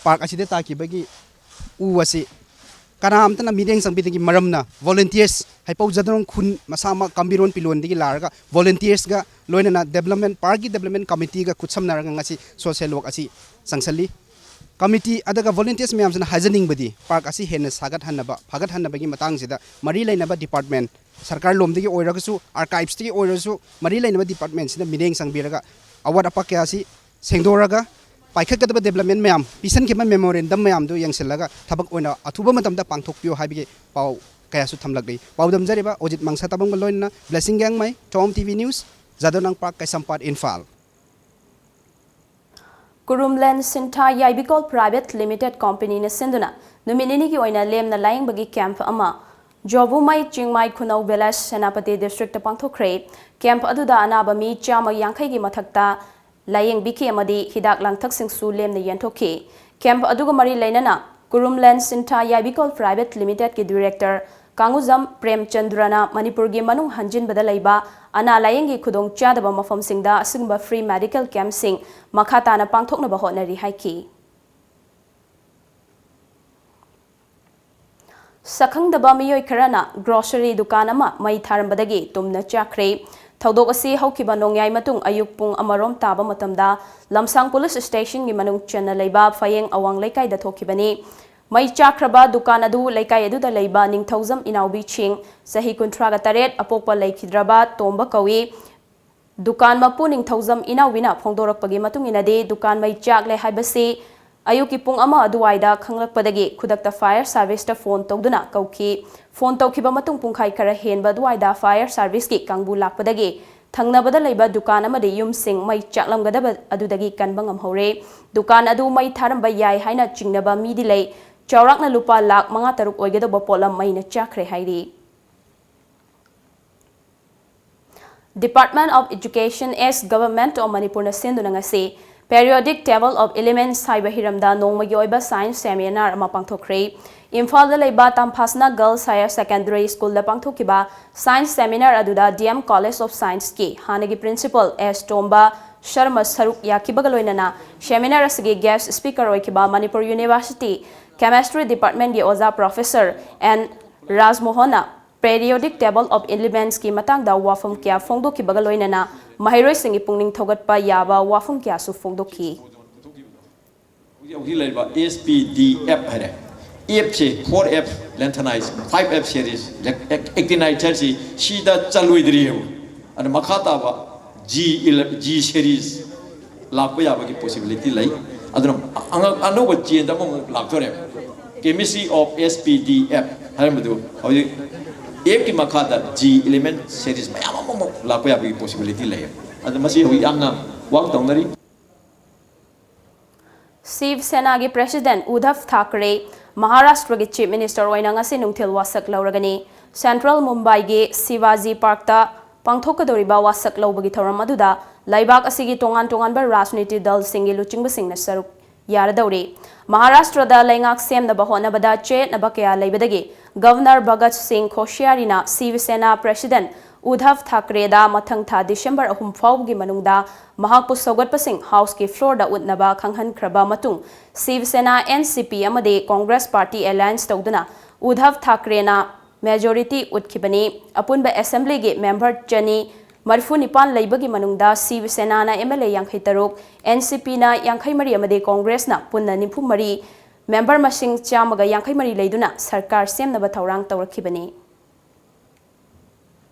ꯄꯥꯔꯛ ꯑꯁꯤꯗ ꯇꯥꯈꯤꯕꯒꯤ ꯎ ꯑꯁꯤ ꯀꯅꯥꯝꯇꯅ ꯃꯤꯠꯌꯦꯡ ꯆꯪꯕꯤꯗꯕꯒꯤ ꯃꯔꯝꯅ volunteers, ꯍꯩꯄꯧ ꯖꯥꯗꯣꯅꯥꯡ ꯈꯨꯟ ꯃꯁꯥꯃꯛ ꯀꯥꯝꯕꯤꯔꯣꯟ ꯄꯤꯂꯣꯟꯗꯒꯤ ꯂꯥꯛꯑꯒ volunteersꯒ ꯂꯣꯏꯅꯅ development, parkꯀꯤ development committeeꯒ ꯈꯨꯠꯁꯝꯅꯔꯒ ꯉꯁꯤ social work ꯑꯁꯤ ꯆꯪꯁꯜꯂꯤ꯫ Committee ꯑꯗꯨꯒ volunteers ꯃꯌꯥꯝꯁꯤꯅ ꯍꯥꯏꯖꯅꯤꯡꯕꯗꯤ, ꯄꯥꯔꯛ ꯑꯁꯤ ꯍꯦꯟꯅ ꯁꯥꯒꯠꯍꯟꯅꯕ, ꯐꯒꯠꯍꯟꯅꯕꯒꯤ ꯃꯇꯥꯡꯁꯤꯗ ꯃꯔꯤ ꯂꯩꯅꯕ department, ꯁꯔꯀꯥꯔ ꯂꯣꯝꯗꯒꯤ ꯑꯣꯏꯔꯒꯁꯨ, archiveꯁꯇꯒꯤ ꯑꯣꯏꯔꯁꯨ, ꯃꯔꯤ ꯂꯩꯅꯕ departmentꯁꯤꯅ ꯃꯤꯠꯌꯦꯡ ꯆꯪꯕꯤꯔꯒ ꯑꯋꯥꯠ ꯑꯄꯥ ꯀꯌꯥ ꯑꯁꯤ ꯁꯦꯡꯗꯣꯛꯑꯒ, ꯄꯥꯏꯈꯠꯀꯗꯕ development ꯃꯌꯥꯝ, ꯄꯤꯁꯟꯈꯤꯕ memorandum ꯃꯌꯥꯝꯗꯨ ꯌꯦꯡꯁꯤꯜꯂꯒ ꯊꯕꯛ ꯑꯣꯏꯅ ꯑꯊꯨꯕ ꯃꯇꯝꯗ ꯄꯥꯡꯊꯣꯛꯄꯤꯌꯨ ꯍꯥꯏꯕꯒꯤ ꯄꯥꯎ ꯀꯌꯥꯁꯨ ꯊꯝꯂꯛꯂꯤ꯫ ꯄꯥꯎꯗꯝꯖꯔꯤꯕ ꯑꯣꯖꯤꯠ ꯃꯪꯁꯥ ꯇꯥꯕꯪꯒ ꯂꯣꯏꯅꯅ ꯕ꯭ꯂꯦꯁꯤꯡ ꯒꯦꯡꯃꯩ, ꯇꯣꯝ T V news, ꯖꯥꯗꯣꯅꯥꯡ park, Keishampat, Imphal. ꯀꯨꯔꯨꯝꯂꯦꯟ ꯁꯤꯟꯊꯥ ꯌꯥꯏꯕꯤꯀꯣꯜ private limited ꯀꯣꯝꯄꯅꯤꯅ ꯁꯤꯟꯗꯨꯅ ꯅꯨꯃꯤꯠ ꯅꯤꯅꯤꯒꯤ ꯑꯣꯏꯅ ꯂꯦꯝꯅ ꯂꯥꯌꯦꯡꯕꯒꯤ ꯀꯦꯝꯞ ꯑꯃ ꯖꯣꯕꯨꯃꯩ ꯆꯤꯡꯃꯥꯏ ꯈꯨꯅꯧ ꯚꯤꯂꯦꯖ, ꯁꯦꯅꯥꯄꯇꯤ ꯗꯤꯁꯇ꯭ꯔꯤꯛꯇ ꯄꯥꯡꯊꯣꯛꯈ꯭ꯔꯦ꯫ ꯀꯦꯝꯞ ꯑꯗꯨꯗ ꯑꯅꯥꯕ ꯃꯤ ꯆꯥꯝꯃ ꯌꯥꯡꯈꯩꯒꯤ ꯃꯊꯛꯇ ꯂꯥꯌꯦꯡꯕꯤꯈꯤ ꯑꯃꯗꯤ ꯍꯤꯗꯥꯛ ꯂꯥꯡꯊꯛꯁꯤꯡꯁꯨ ꯂꯦꯝꯅ ꯌꯦꯟꯊꯣꯛꯈꯤ꯫ ꯀꯦꯝꯞ ꯑꯗꯨꯒ ꯃꯔꯤ ꯂꯩꯅꯅ ꯀꯨꯔꯨꯝꯂꯦꯟ ꯁꯤꯟꯊꯥ ꯌꯥꯏꯕꯤꯀꯣꯜ ꯄ꯭ꯔꯥꯏꯚꯦꯠ ꯂꯤꯃꯤꯇꯦꯠꯀꯤ ꯗꯤꯔꯦꯛꯇꯔ ꯀꯥꯡꯉꯨꯖꯝ ꯄ꯭ꯔꯦꯝꯆꯟꯗ꯭ꯔꯅ ꯃꯅꯤꯄꯨꯔꯒꯤ ꯃꯅꯨꯡ ꯍꯟꯖꯤꯟꯕꯗ ꯂꯩꯕ ꯑꯅꯥ ꯂꯥꯌꯦꯡꯒꯤ ꯈꯨꯗꯣꯡꯆꯥꯗꯕ ꯃꯐꯝꯁꯤꯡꯗ ꯑꯁꯤꯒꯨꯝꯕ free medical campꯁꯤꯡ ꯃꯈꯥ ꯇꯥꯅ ꯄꯥꯡꯊꯣꯛꯅꯕ ꯍꯣꯠꯅꯔꯤ ꯍꯥꯏꯈꯤ꯫ ꯁꯛꯈꯪꯗꯕ ꯃꯤꯑꯣꯏ ꯈꯔꯅ grocery ꯗꯨꯀꯥꯟ ꯑꯃ ꯃꯩ ꯊꯥꯔꯝꯕꯗꯒꯤ ꯇꯨꯝꯅ ꯆꯥꯛꯈ꯭ꯔꯦ꯫ ꯊꯧꯗꯣꯛ ꯑꯁꯤ ꯍꯧꯈꯤꯕ ꯅꯣꯡꯌꯥꯏ ꯃꯇꯨꯡ ꯑꯌꯨꯛ ꯄꯨꯡ ꯑꯃꯔꯣꯝ ꯇꯥꯕ ꯃꯇꯝꯗ ꯂꯝꯁꯥꯡ ꯄꯨꯂꯤꯁ ꯁ꯭ꯇꯦꯁꯟꯒꯤ ꯃꯅꯨꯡ ꯆꯟꯅ ꯂꯩꯕ ꯐꯌꯦꯡ ꯑꯋꯥꯡ ꯂꯩꯀꯥꯏꯗ ꯊꯣꯛꯈꯤꯕꯅꯤ꯫ ꯃꯩ ꯆꯥꯛꯈ꯭ꯔꯕ ꯗꯨꯀꯥꯟ ꯑꯗꯨ ꯂꯩꯀꯥꯏ ꯑꯗꯨꯗ ꯂꯩꯕ ꯅꯤꯡꯊꯧꯖꯝ ꯏꯅꯥꯎꯕꯤꯁꯤꯡ, ꯆꯍꯤ ꯀꯨꯟꯊ꯭ꯔꯥꯒ ꯇꯔꯦꯠ, ꯑꯄꯣꯛꯄ ꯂꯩꯈꯤꯗ꯭ꯔꯕ ꯇꯣꯝꯕ ꯀꯧꯏ꯫ ꯗꯨꯀꯥꯟ ꯃꯄꯨ ꯅꯤꯡꯊꯧꯖꯝ ꯏꯅꯥꯎꯕꯤꯅ ꯐꯣꯡꯗꯣꯔꯛꯄꯒꯤ ꯃꯇꯨꯡ ꯏꯟꯅꯗꯤ, ꯗꯨꯀꯥꯟ ꯃꯩ ꯆꯥꯛꯂꯦ ꯍꯥꯏꯕꯁꯤ ꯑꯌꯨꯛꯀꯤ ꯄꯨꯡ ꯑꯃ ꯑꯗꯨꯋꯥꯏꯗ ꯈꯪꯂꯛꯄꯗꯒꯤ ꯈꯨꯗꯛꯇ fire serviceꯇ phone ꯇꯧꯗꯨꯅ ꯀꯧꯈꯤ꯫ Phone ꯇꯧꯈꯤꯕ ꯃꯇꯨꯡ ꯄꯨꯡꯈꯥꯏ ꯈꯔ ꯍꯦꯟꯕ ꯑꯗꯨꯋꯥꯏꯗ fire serviceꯀꯤ ꯀꯥꯡꯕꯨ ꯂꯥꯛꯄꯗꯒꯤ ꯊꯪꯅꯕꯗ ꯂꯩꯕ ꯗꯨꯀꯥꯟ ꯑꯃꯗꯤ ꯌꯨꯝꯁꯤꯡ ꯃꯩ ꯆꯥꯛꯂꯝꯒꯗꯕ ꯑꯗꯨꯗꯒꯤ ꯀꯟꯕ ꯉꯝꯍꯧꯔꯦ꯫ ꯗꯨꯀꯥꯟ ꯑꯗꯨ ꯃꯩ ꯊꯥꯔꯝꯕ ꯌꯥꯏ ꯍꯥꯏꯅ ꯆꯤꯡꯅꯕ ꯃꯤꯗꯤ ꯂꯩ꯫ ꯆꯥꯎꯔꯥꯛꯅ ꯂꯨꯄꯥ ꯂꯥꯈ ꯃꯉꯥ ꯇꯔꯨꯛ ꯑꯣꯏꯒꯗꯧꯕ ꯄꯣꯠꯂꯝ ꯃꯩꯅ ꯆꯥꯛꯈ꯭ꯔꯦ ꯍꯥꯏꯔꯤ꯫ Department of Education as Government of Manipurꯅ ꯁꯤꯟꯗꯨꯅ ꯉꯁꯤ Periodic Table of Elements ꯍꯥꯏꯕ ꯍꯤꯔꯝꯗ ꯅꯣꯡꯃꯒꯤ ꯑꯣꯏꯕ science seminar ꯑꯃ ꯄꯥꯡꯊꯣꯛꯈ꯭ꯔꯦ꯫ ꯏꯝꯐꯥꯜꯗ ꯂꯩꯕ ꯇꯝꯐꯥꯁꯅꯥ Girls Higher Secondary Schoolꯗ ꯄꯥꯡꯊꯣꯛꯈꯤꯕ science seminar ꯑꯗꯨꯗ D M College of Scienceꯀꯤ ꯍꯥꯟꯅꯒꯤ principal S ꯇꯣꯝꯕ ꯁꯔꯃ ꯁꯔꯨꯛ ꯌꯥꯈꯤꯕꯒ ꯂꯣꯏꯅꯅ, seminar ꯑꯁꯤꯒꯤ guest speaker ꯑꯣꯏꯈꯤꯕ Manipur University Chemistry Departmentꯀꯤ ꯑꯣꯖꯥ Professor N ꯔꯥꯖꯃꯣꯍꯟꯅ Periodic Table of Elementsꯀꯤ ꯃꯇꯥꯡꯗ ꯋꯥꯐꯝ ꯀꯌꯥ ꯐꯣꯡꯗꯣꯛꯈꯤꯕꯒ ꯂꯣꯏꯅꯅ ꯃꯍꯩꯔꯣꯏꯁꯤꯡꯒꯤ ꯄꯨꯛꯅꯤꯡ ꯊꯧꯒꯠꯄ ꯌꯥꯕ ꯋꯥꯐꯝ ꯀꯌꯥꯁꯨ ꯐꯣꯡꯗꯣꯛꯈꯤ꯫ ꯍꯧꯖꯤꯛ ꯍꯧꯖꯤꯛ ꯂꯩꯔꯤꯕ S P D F ꯍꯥꯏꯔꯦ, Fꯁꯦ four F lanthanide, five F series actinide ꯍꯥꯏꯔꯤꯁꯤ ꯁꯤꯗ ꯆꯜꯂꯣꯏꯗ꯭ꯔꯤꯑꯕ꯫ ꯑꯗꯨꯅ ꯃꯈꯥ ꯇꯥꯕ G ele- G series ꯂꯥꯛꯄ ꯌꯥꯕꯒꯤ possibility ꯂꯩ꯫ ꯑꯗꯨꯅ ꯑꯉꯛ- ꯑꯅꯧꯕ change ꯑꯃꯃꯨꯛ ꯂꯥꯛꯇꯣꯔꯦꯕ꯫ Chemistry of S P D F ꯍꯥꯏꯔꯝꯕꯗꯨ ꯍꯧꯖꯤꯛ Fꯀꯤ ꯃꯈꯥꯗ G element series ꯃꯌꯥꯝ ꯑꯃꯃꯨꯛ ꯂꯥꯛꯄ ꯌꯥꯕꯒꯤ possibility ꯂꯩ꯫ ꯑꯗꯨ ꯃꯁꯤ ꯍꯧꯖꯤꯛ ꯌꯥꯝꯅ work ꯇꯧꯅꯔꯤ꯫ ꯁꯤꯕ ꯁꯦꯅꯥꯒꯤ President ꯎꯙꯕ ꯊꯥꯀ꯭ꯔꯦ ꯃꯍꯥꯔꯥꯁꯇ꯭ꯔꯒꯤ Chief Minister ꯑꯣꯏꯅ ꯉꯁꯤ ꯅꯨꯡꯊꯤꯜ ꯋꯥꯁꯛ ꯂꯧꯔꯒꯅꯤ꯫ Central ꯃꯨꯝꯕꯥꯏꯒꯤ ꯁꯤꯕꯥꯖꯤ ꯄꯥꯔꯛꯇ ꯄꯥꯡꯊꯣꯛꯀꯗꯧꯔꯤꯕ ꯋꯥꯁꯛ ꯂꯧꯕꯒꯤ ꯊꯧꯔꯝ ꯑꯗꯨꯗ ꯂꯩꯕꯥꯛ ꯑꯁꯤꯒꯤ ꯇꯣꯉꯥꯟ ꯇꯣꯉꯥꯟꯕ ꯔꯥꯖꯅꯤꯇꯤ ꯗꯜꯁꯤꯡꯒꯤ ꯂꯨꯆꯤꯡꯕꯁꯤꯡꯅ ꯁꯔꯨꯛ ꯌꯥꯔꯗꯧꯔꯤ꯫ ꯃꯍꯥꯔꯥꯁꯇ꯭ꯔꯗ ꯂꯩꯉꯥꯛ ꯁꯦꯝꯅꯕ ꯍꯣꯠꯅꯕꯗ ꯆꯌꯦꯠꯅꯕ ꯀꯌꯥ ꯂꯩꯕꯗꯒꯤ Governor ꯚꯒꯠ ꯁꯤꯡ ꯈꯣꯁꯤꯌꯥꯔꯤꯅ ꯁꯤꯕ ꯁꯦꯅꯥ President ꯎꯙꯕ ꯊꯥꯀ꯭ꯔꯦꯗ ꯃꯊꯪ ꯊꯥ December ꯑꯍꯨꯝ ꯐꯥꯎꯕꯒꯤ ꯃꯅꯨꯡꯗ ꯃꯍꯥꯛꯄꯨ ꯁꯧꯒꯠꯄꯁꯤꯡ Houseꯀꯤ floorꯗ ꯎꯠꯅꯕ ꯈꯪꯍꯟꯈ꯭ꯔꯕ ꯃꯇꯨꯡ, ꯁꯤꯕ ꯁꯦꯅꯥ, N C P ꯑꯃꯗꯤ Congress Party alliance ꯇꯧꯗꯨꯅ ꯎꯙꯕ ꯊꯥꯀ꯭ꯔꯦꯅ majority ꯎꯠꯈꯤꯕꯅꯤ꯫ ꯑꯄꯨꯟꯕ Assemblyꯒꯤ member ꯆꯅꯤ ꯃꯔꯤꯐꯨ ꯅꯤꯄꯥꯟ ꯂꯩꯕꯒꯤ ꯃꯅꯨꯡꯗ ꯁꯤꯕ ꯁꯦꯅꯥꯅ M L A ꯌꯥꯡꯈꯩ ꯇꯔꯨꯛ, N C Pꯅ ꯌꯥꯡꯈꯩ ꯃꯔꯤ ꯑꯃꯗꯤ Congressꯅ ꯄꯨꯟꯅ ꯅꯤꯐꯨ ꯃꯔꯤ, member ꯃꯁꯤꯡ ꯆꯥꯝꯃꯒ ꯌꯥꯡꯈꯩ ꯃꯔꯤ ꯂꯩꯗꯨꯅ ꯁꯔꯀꯥꯔ ꯁꯦꯝꯅꯕ ꯊꯧꯔꯥꯡ ꯇꯧꯔꯛꯈꯤꯕꯅꯤ꯫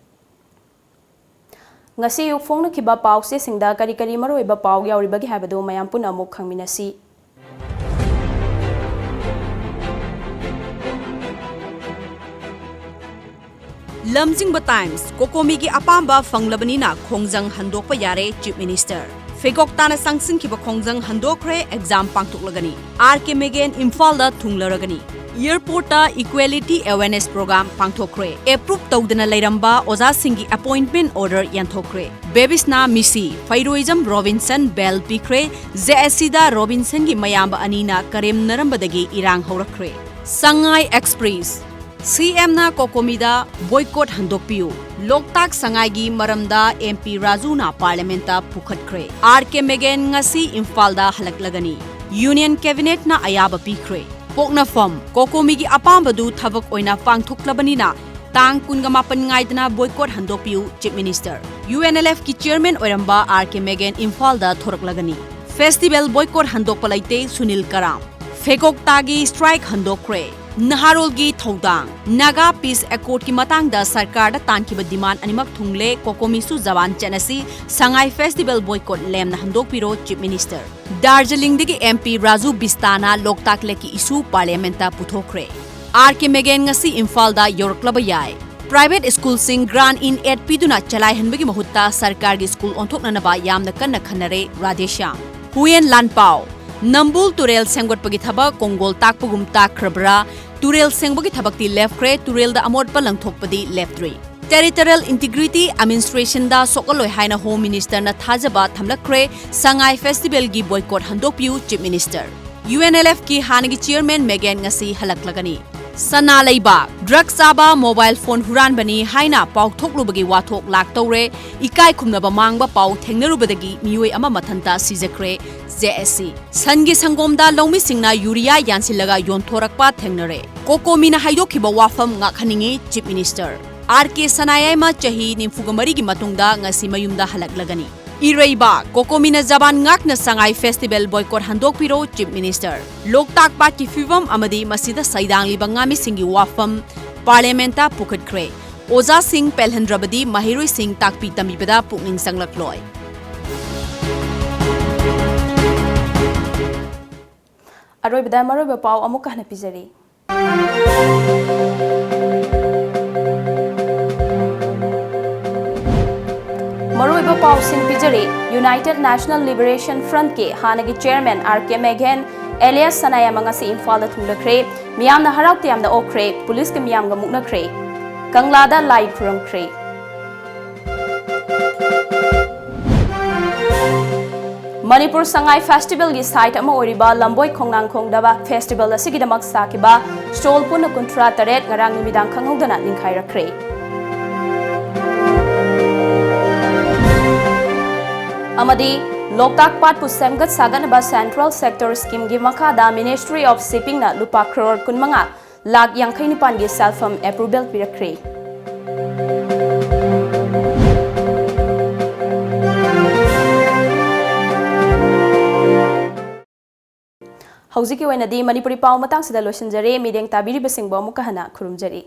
ꯉꯁꯤ ꯑꯌꯨꯛ ꯐꯣꯡꯅꯈꯤꯕ ꯄꯥꯎꯆꯦꯁꯤꯡꯗ ꯀꯔꯤ ꯀꯔꯤ ꯃꯔꯨꯑꯣꯏꯕ ꯄꯥꯎ ꯌꯥꯎꯔꯤꯕꯒꯦ ꯍꯥꯏꯕꯗꯨ ꯃꯌꯥꯝ ꯄꯨꯟꯅ ꯑꯃꯨꯛ ꯈꯪꯃꯤꯟꯅꯁꯤ꯫ ꯂꯝꯖꯤꯡꯕ ꯇꯥꯏꯝꯁ, ꯀꯣꯀꯣꯃꯤꯒꯤ ꯑꯄꯥꯝꯕ ꯐꯪꯂꯕꯅꯤꯅ ꯈꯣꯡꯖꯪ ꯍꯟꯗꯣꯛꯄ ꯌꯥꯔꯦ, ꯆꯤꯐ ꯃꯤꯅꯤꯁꯇꯔ꯫ ꯐꯦꯒꯣꯛ ꯇꯥꯅ ꯆꯪꯁꯤꯟꯈꯤꯕ ꯈꯣꯡꯖꯪ ꯍꯟꯗꯣꯛꯈ꯭ꯔꯦ, ꯑꯦꯛꯖꯥꯝ ꯄꯥꯡꯊꯣꯛꯂꯒꯅꯤ꯫ ꯑꯥꯔ ꯀꯦ ꯃꯦꯒꯦꯟ ꯏꯝꯐꯥꯜꯗ ꯊꯨꯡꯂꯔꯒꯅꯤ꯫ ꯑꯦꯌꯔꯄꯣꯔꯠꯇ equality awareness program ꯄꯥꯡꯊꯣꯛꯈ꯭ꯔꯦ꯫ ꯑꯦꯄ꯭ꯔꯨꯞ ꯇꯧꯗꯅ ꯂꯩꯔꯝꯕ ꯑꯣꯖꯥꯁꯤꯡꯒꯤ appointment order ꯌꯥꯟꯊꯣꯛꯈ꯭ꯔꯦ꯫ ꯕꯦꯕꯤꯁꯅꯥ ꯃꯤꯁꯤ, ꯐꯩꯔꯣꯏꯖꯝ ꯔꯣꯕꯤꯟꯁꯟ ꯕꯦꯜ ꯄꯤꯈ꯭ꯔꯦ꯫ ꯖꯦ ꯑꯦꯁ ꯁꯤꯗ ꯔꯣꯕꯤꯟꯁꯟꯒꯤ ꯃꯌꯥꯝꯕ ꯑꯅꯤꯅ ꯀꯔꯦꯝꯅꯔꯝꯕꯗꯒꯤ ꯏꯔꯥꯡ ꯍꯧꯔꯛꯈ꯭ꯔꯦ꯫ ꯁꯉꯥꯏ ꯑꯦꯛꯁꯄ꯭ꯔꯦꯁ, ꯁꯤ ꯑꯦꯝꯅ ꯀꯣꯀꯣꯃꯤꯗ ꯕꯣꯏꯀꯣꯠ ꯍꯟꯗꯣꯛꯄꯤꯌꯨ꯫ ꯂꯣꯛꯇꯥꯛ ꯁꯉꯥꯏꯒꯤ ꯃꯔꯝꯗ ꯑꯦꯝ ꯄꯤ ꯔꯥꯖꯨꯅ ꯄꯥꯔꯂꯤꯌꯥꯃꯦꯟꯠꯇ ꯄꯨꯈꯠꯈ꯭ꯔꯦ꯫ ꯑꯥꯔ ꯀꯦ ꯃꯦꯒꯦꯟ ꯉꯁꯤ ꯏꯝꯐꯥꯜꯗ ꯍꯜꯂꯛꯂꯒꯅꯤ꯫ ꯌꯨꯅꯤꯌꯟ ꯀꯦꯕꯤꯅꯦꯠꯅ ꯑꯌꯥꯕ ꯄꯤꯈ꯭ꯔꯦ꯫ ꯄꯣꯛꯅꯐꯝ, ꯀꯣꯀꯣꯃꯤꯒꯤ ꯑꯄꯥꯝꯕꯗꯨ ꯊꯕꯛ ꯑꯣꯏꯅ ꯄꯥꯡꯊꯣꯛꯂꯕꯅꯤꯅ ꯇꯥꯡ ꯀꯨꯟꯒ ꯃꯥꯄꯟ ꯉꯥꯏꯗꯅ ꯕꯣꯏꯀꯣꯠ ꯍꯟꯗꯣꯛꯄꯤꯌꯨ, chief minister. U N L ꯑꯦꯐꯀꯤ ꯆꯤꯌꯔꯃꯦꯟ ꯑꯣꯏꯔꯝꯕ ꯑꯥꯔ ꯀꯦ ꯃꯦꯒꯦꯟ ꯏꯝꯐꯥꯜꯗ ꯊꯣꯔꯛꯂꯒꯅꯤ꯫ ꯐꯦꯁꯇꯤꯚꯦꯜ ꯕꯣꯏꯀꯣꯠ ꯍꯟꯗꯣꯛꯄ ꯂꯩꯇꯦ, ꯁꯨꯅꯤꯜ ꯀꯔꯥꯝ꯫ ꯐꯦꯒꯣꯛꯇꯥꯒꯤ ꯁ꯭ꯇ꯭ꯔꯥꯏꯛ ꯍꯟꯗꯣꯛꯈ꯭ꯔꯦ꯫ ꯅꯍꯥꯔꯣꯜꯒꯤ ꯊꯧꯗꯥꯡ꯫ ꯅꯥꯒꯥ ꯄꯤꯁ ꯑꯦꯀꯣꯔꯗꯀꯤ ꯃꯇꯥꯡꯗ ꯁꯔꯀꯥꯔꯗ ꯇꯥꯟꯈꯤꯕ ꯗꯤꯃꯥꯟ ꯑꯅꯤꯃꯛ ꯊꯨꯡꯂꯦ, ꯀꯣꯀꯣꯃꯤꯁꯨ ꯖꯋꯥꯟ ꯆꯠꯅꯁꯤ, ꯁꯉꯥꯏ ꯐꯦꯁꯇꯤꯚꯦꯜ ꯕꯣꯏꯀꯣꯠ ꯂꯦꯝꯅ ꯍꯟꯗꯣꯛꯄꯤꯔꯣ, ꯆꯤꯐ ꯃꯤꯅꯤꯁꯇꯔ꯫ ꯗꯥꯔꯖꯤꯂꯤꯡꯗꯒꯤ ꯑꯦꯝ ꯄꯤ ꯔꯥꯖꯨ ꯕꯤꯁꯇꯥꯅ ꯂꯣꯛꯇꯥꯛ ꯂꯦꯛꯀꯤ ꯏꯁꯨ ꯄꯥꯔꯂꯤꯌꯥꯃꯦꯟꯠꯇ ꯄꯨꯊꯣꯛꯈ꯭ꯔꯦ꯫ ꯑꯥꯔ ꯀꯦ ꯃꯦꯒꯦꯟ ꯉꯁꯤ ꯏꯝꯐꯥꯜꯗ ꯌꯧꯔꯛꯂꯕ ꯌꯥꯏ꯫ ꯄ꯭ꯔꯥꯏꯚꯦꯠ ꯁ꯭ꯀꯨꯜꯁꯤꯡ grant in aid ꯄꯤꯗꯨꯅ ꯆꯂꯥꯏꯍꯟꯕꯒꯤ ꯃꯍꯨꯠꯇ ꯁꯔꯀꯥꯔꯒꯤ ꯁ꯭ꯀꯨꯜ ꯑꯣꯟꯊꯣꯛꯅꯅꯕ ꯌꯥꯝꯅ ꯀꯟꯅ ꯈꯟꯅꯔꯦ, ꯔꯥꯙꯦꯁ꯭ꯌꯥꯝ꯫ ꯍꯨꯌꯦꯟ ꯂꯥꯟꯄꯥꯎ, ꯅꯝꯕꯨꯜ ꯇꯨꯔꯦꯜ ꯁꯦꯝꯒꯠꯄꯒꯤ ꯊꯕꯛ ꯀꯣꯡꯒꯣꯜ ꯇꯥꯛꯄꯒꯨꯝ ꯇꯥꯛꯈ꯭ꯔꯕ꯭ꯔꯥ? ꯇꯨꯔꯦꯜ ꯁꯦꯡꯕꯒꯤ ꯊꯕꯛꯇꯤ ꯂꯦꯞꯈ꯭ꯔꯦ, ꯇꯨꯔꯦꯜꯗ ꯑꯃꯣꯠꯄ ꯂꯪꯊꯣꯛꯄꯗꯤ ꯂꯦꯞꯇ꯭ꯔꯤ꯫ Territorial integrity administrationꯗ ꯁꯣꯛꯍꯜꯂꯣꯏ ꯍꯥꯏꯅ ꯍꯣꯝ ꯃꯤꯅꯤꯁꯇꯔꯅ ꯊꯥꯖꯕ ꯊꯝꯂꯛꯈ꯭ꯔꯦ꯫ ꯁꯉꯥꯏ ꯐꯦꯁꯇꯤꯚꯦꯜꯒꯤ ꯕꯣꯏꯀꯣꯠ ꯍꯟꯗꯣꯛꯄꯤꯌꯨ, chief minister. U N L ꯑꯦꯐꯀꯤ ꯍꯥꯟꯅꯒꯤ ꯆꯤꯌꯔꯃꯦꯟ ꯃꯦꯒꯦꯟ ꯉꯁꯤ ꯍꯜꯂꯛꯂꯒꯅꯤ꯫ ꯁꯅꯥ ꯂꯩꯕꯥꯛ, ꯗ꯭ꯔꯒ ꯆꯥꯕ, ꯃꯣꯕꯥꯏꯜ ꯐꯣꯟ ꯍꯨꯔꯥꯟꯕꯅꯤ ꯍꯥꯏꯅ ꯄꯥꯎꯊꯣꯛꯂꯨꯕꯒꯤ ꯋꯥꯊꯣꯛ ꯂꯥꯛꯇꯧꯔꯦ, ꯏꯀꯥꯏ ꯈꯨꯝꯅꯕ ꯃꯥꯡꯕ ꯄꯥꯎ ꯊꯦꯡꯅꯔꯨꯕꯗꯒꯤ ꯃꯤꯑꯣꯏ ꯑꯃ ꯃꯊꯟꯇ ꯁꯤꯖꯈ꯭ꯔꯦ, ꯖꯦ ꯑꯦꯁ ꯁꯤ꯫ ꯁꯟꯒꯤ ꯁꯪꯒꯣꯝꯗ ꯂꯧꯃꯤꯁꯤꯡꯅ ꯌꯨꯔꯤꯌꯥ ꯌꯥꯟꯁꯤꯜꯂꯒ ꯌꯣꯟꯊꯣꯔꯛꯄ ꯊꯦꯡꯅꯔꯦ꯫ ꯀꯣꯀꯣꯃꯤꯅ ꯍꯥꯏꯗꯣꯛꯈꯤꯕ ꯋꯥꯐꯝ ꯉꯥꯛꯍꯟꯅꯤꯡꯏ, ꯆꯤꯐ ꯃꯤꯅꯤꯁꯇꯔ꯫ ꯑꯥꯔ ꯀꯦ ꯁꯅꯥꯌꯥꯏꯃ ꯆꯍꯤ ꯅꯤꯐꯨꯒ ꯃꯔꯤꯒꯤ ꯃꯇꯨꯡꯗ ꯉꯁꯤ ꯃꯌꯨꯝꯗ ꯍꯜꯂꯛꯂꯒꯅꯤ꯫ ꯏꯔꯩꯕꯥꯛ, ꯀꯣꯀꯣꯃꯤꯅ ꯖꯕꯥꯟ ꯉꯥꯛꯅ ꯁꯉꯥꯏ ꯐꯦꯁꯇꯤꯚꯦꯜ ꯕꯣꯏꯀꯣꯠ ꯍꯟꯗꯣꯛꯄꯤꯔꯣ, ꯆꯤꯐ ꯃꯤꯅꯤꯁꯇꯔ꯫ ꯂꯣꯛꯇꯥꯛ ꯄꯥꯠꯀꯤ ꯐꯤꯕꯝ ꯑꯃꯗꯤ ꯃꯁꯤꯗ ꯁꯩꯗꯥꯡꯂꯤꯕ ꯉꯥꯃꯤꯁꯤꯡꯒꯤ ꯋꯥꯐꯝ ꯄꯥꯔꯂꯤꯌꯥꯃꯦꯟꯠꯇ ꯄꯨꯈꯠꯈ꯭ꯔꯦ꯫ ꯑꯣꯖꯥꯁꯤꯡ ꯄꯦꯜꯍꯟꯗ꯭ꯔꯕꯗꯤ ꯃꯍꯩꯔꯣꯏꯁꯤꯡ ꯇꯥꯛꯄꯤ ꯇꯝꯕꯤꯕꯗ ꯄꯨꯛꯅꯤꯡ ꯆꯪꯂꯛꯂꯣꯏ꯫ ꯑꯔꯣꯏꯕꯗ ꯃꯔꯨꯑꯣꯏꯕ ꯄꯥꯎ ꯑꯃꯨꯛꯀ ꯍꯟꯅ ꯄꯤꯖꯔꯤ꯫ ꯃꯔꯨꯑꯣꯏꯕ ꯄꯥꯎꯁꯤꯡ ꯄꯤꯖꯔꯤ꯫ United National Liberation Frontꯀꯤ ꯍꯥꯟꯅꯒꯤ chairman R K Meghen alias ꯁꯅꯥꯌꯥꯏꯃ ꯉꯁꯤ ꯏꯝꯐꯥꯜꯗ ꯊꯨꯡꯂꯈ꯭ꯔꯦ꯫ ꯃꯤꯌꯥꯝꯅ ꯍꯔꯥꯎ ꯇꯌꯥꯝꯅ ꯑꯣꯛꯈ꯭ꯔꯦ꯫ ꯄꯨꯂꯤꯁꯀ ꯃꯤꯌꯥꯝꯒ ꯃꯨꯛꯅꯈ꯭ꯔꯦ꯫ ꯀꯪꯂꯥꯗ ꯂꯥꯏ ꯈꯨꯔꯨꯝꯈ꯭ꯔꯦ꯫ ꯃꯅꯤꯄꯨꯔ ꯁꯉꯥꯏ ꯐꯦꯁꯇꯤꯚꯦꯜꯒꯤ site ꯑꯃ ꯑꯣꯏꯔꯤꯕ ꯂꯝꯕꯣꯏ ꯈꯣꯡꯅꯥꯡꯈꯣꯡꯗ festival ꯑꯁꯤꯒꯤꯗꯃꯛ ꯁꯥꯈꯤꯕ stall ꯄꯨꯟꯅ ꯀꯨꯟꯊ꯭ꯔꯥ ꯇꯔꯦꯠ ꯉꯔꯥꯡ ꯅꯨꯃꯤꯗꯥꯡ ꯈꯪꯍꯧꯗꯅ ꯅꯤꯡꯈꯥꯏꯔꯛꯈ꯭ꯔꯦ꯫ ꯑꯃꯗꯤ ꯂꯣꯛꯇꯥꯛ ꯄꯥꯠꯄꯨ ꯁꯦꯝꯒꯠ ꯁꯥꯒꯠꯅꯕ Central Sector Schemeꯒꯤ ꯃꯈꯥꯗ Ministry of Shippingꯅ ꯂꯨꯄꯥ ꯀ꯭ꯔꯣꯔ ꯀꯨꯟꯃꯉꯥ ꯂꯥꯈ ꯌꯥꯡꯈꯩ ꯅꯤꯄꯥꯟꯒꯤ self fund approval ꯄꯤꯔꯛꯈ꯭ꯔꯦ꯫ ꯍꯧꯖꯤꯛꯀꯤ ꯑꯣꯏꯅꯗꯤ ꯃꯅꯤꯄꯨꯔꯤ ꯄꯥꯎ ꯃꯇꯥꯡꯁꯤꯗ ꯂꯣꯏꯁꯤꯟꯖꯔꯦ꯫ ꯃꯤꯠꯌꯦꯡ ꯇꯥꯕꯤꯔꯤꯕꯁꯤꯡꯕꯨ ꯑꯃꯨꯛꯀ ꯍꯟꯅ ꯈꯨꯔꯨꯝꯖꯔꯤ꯫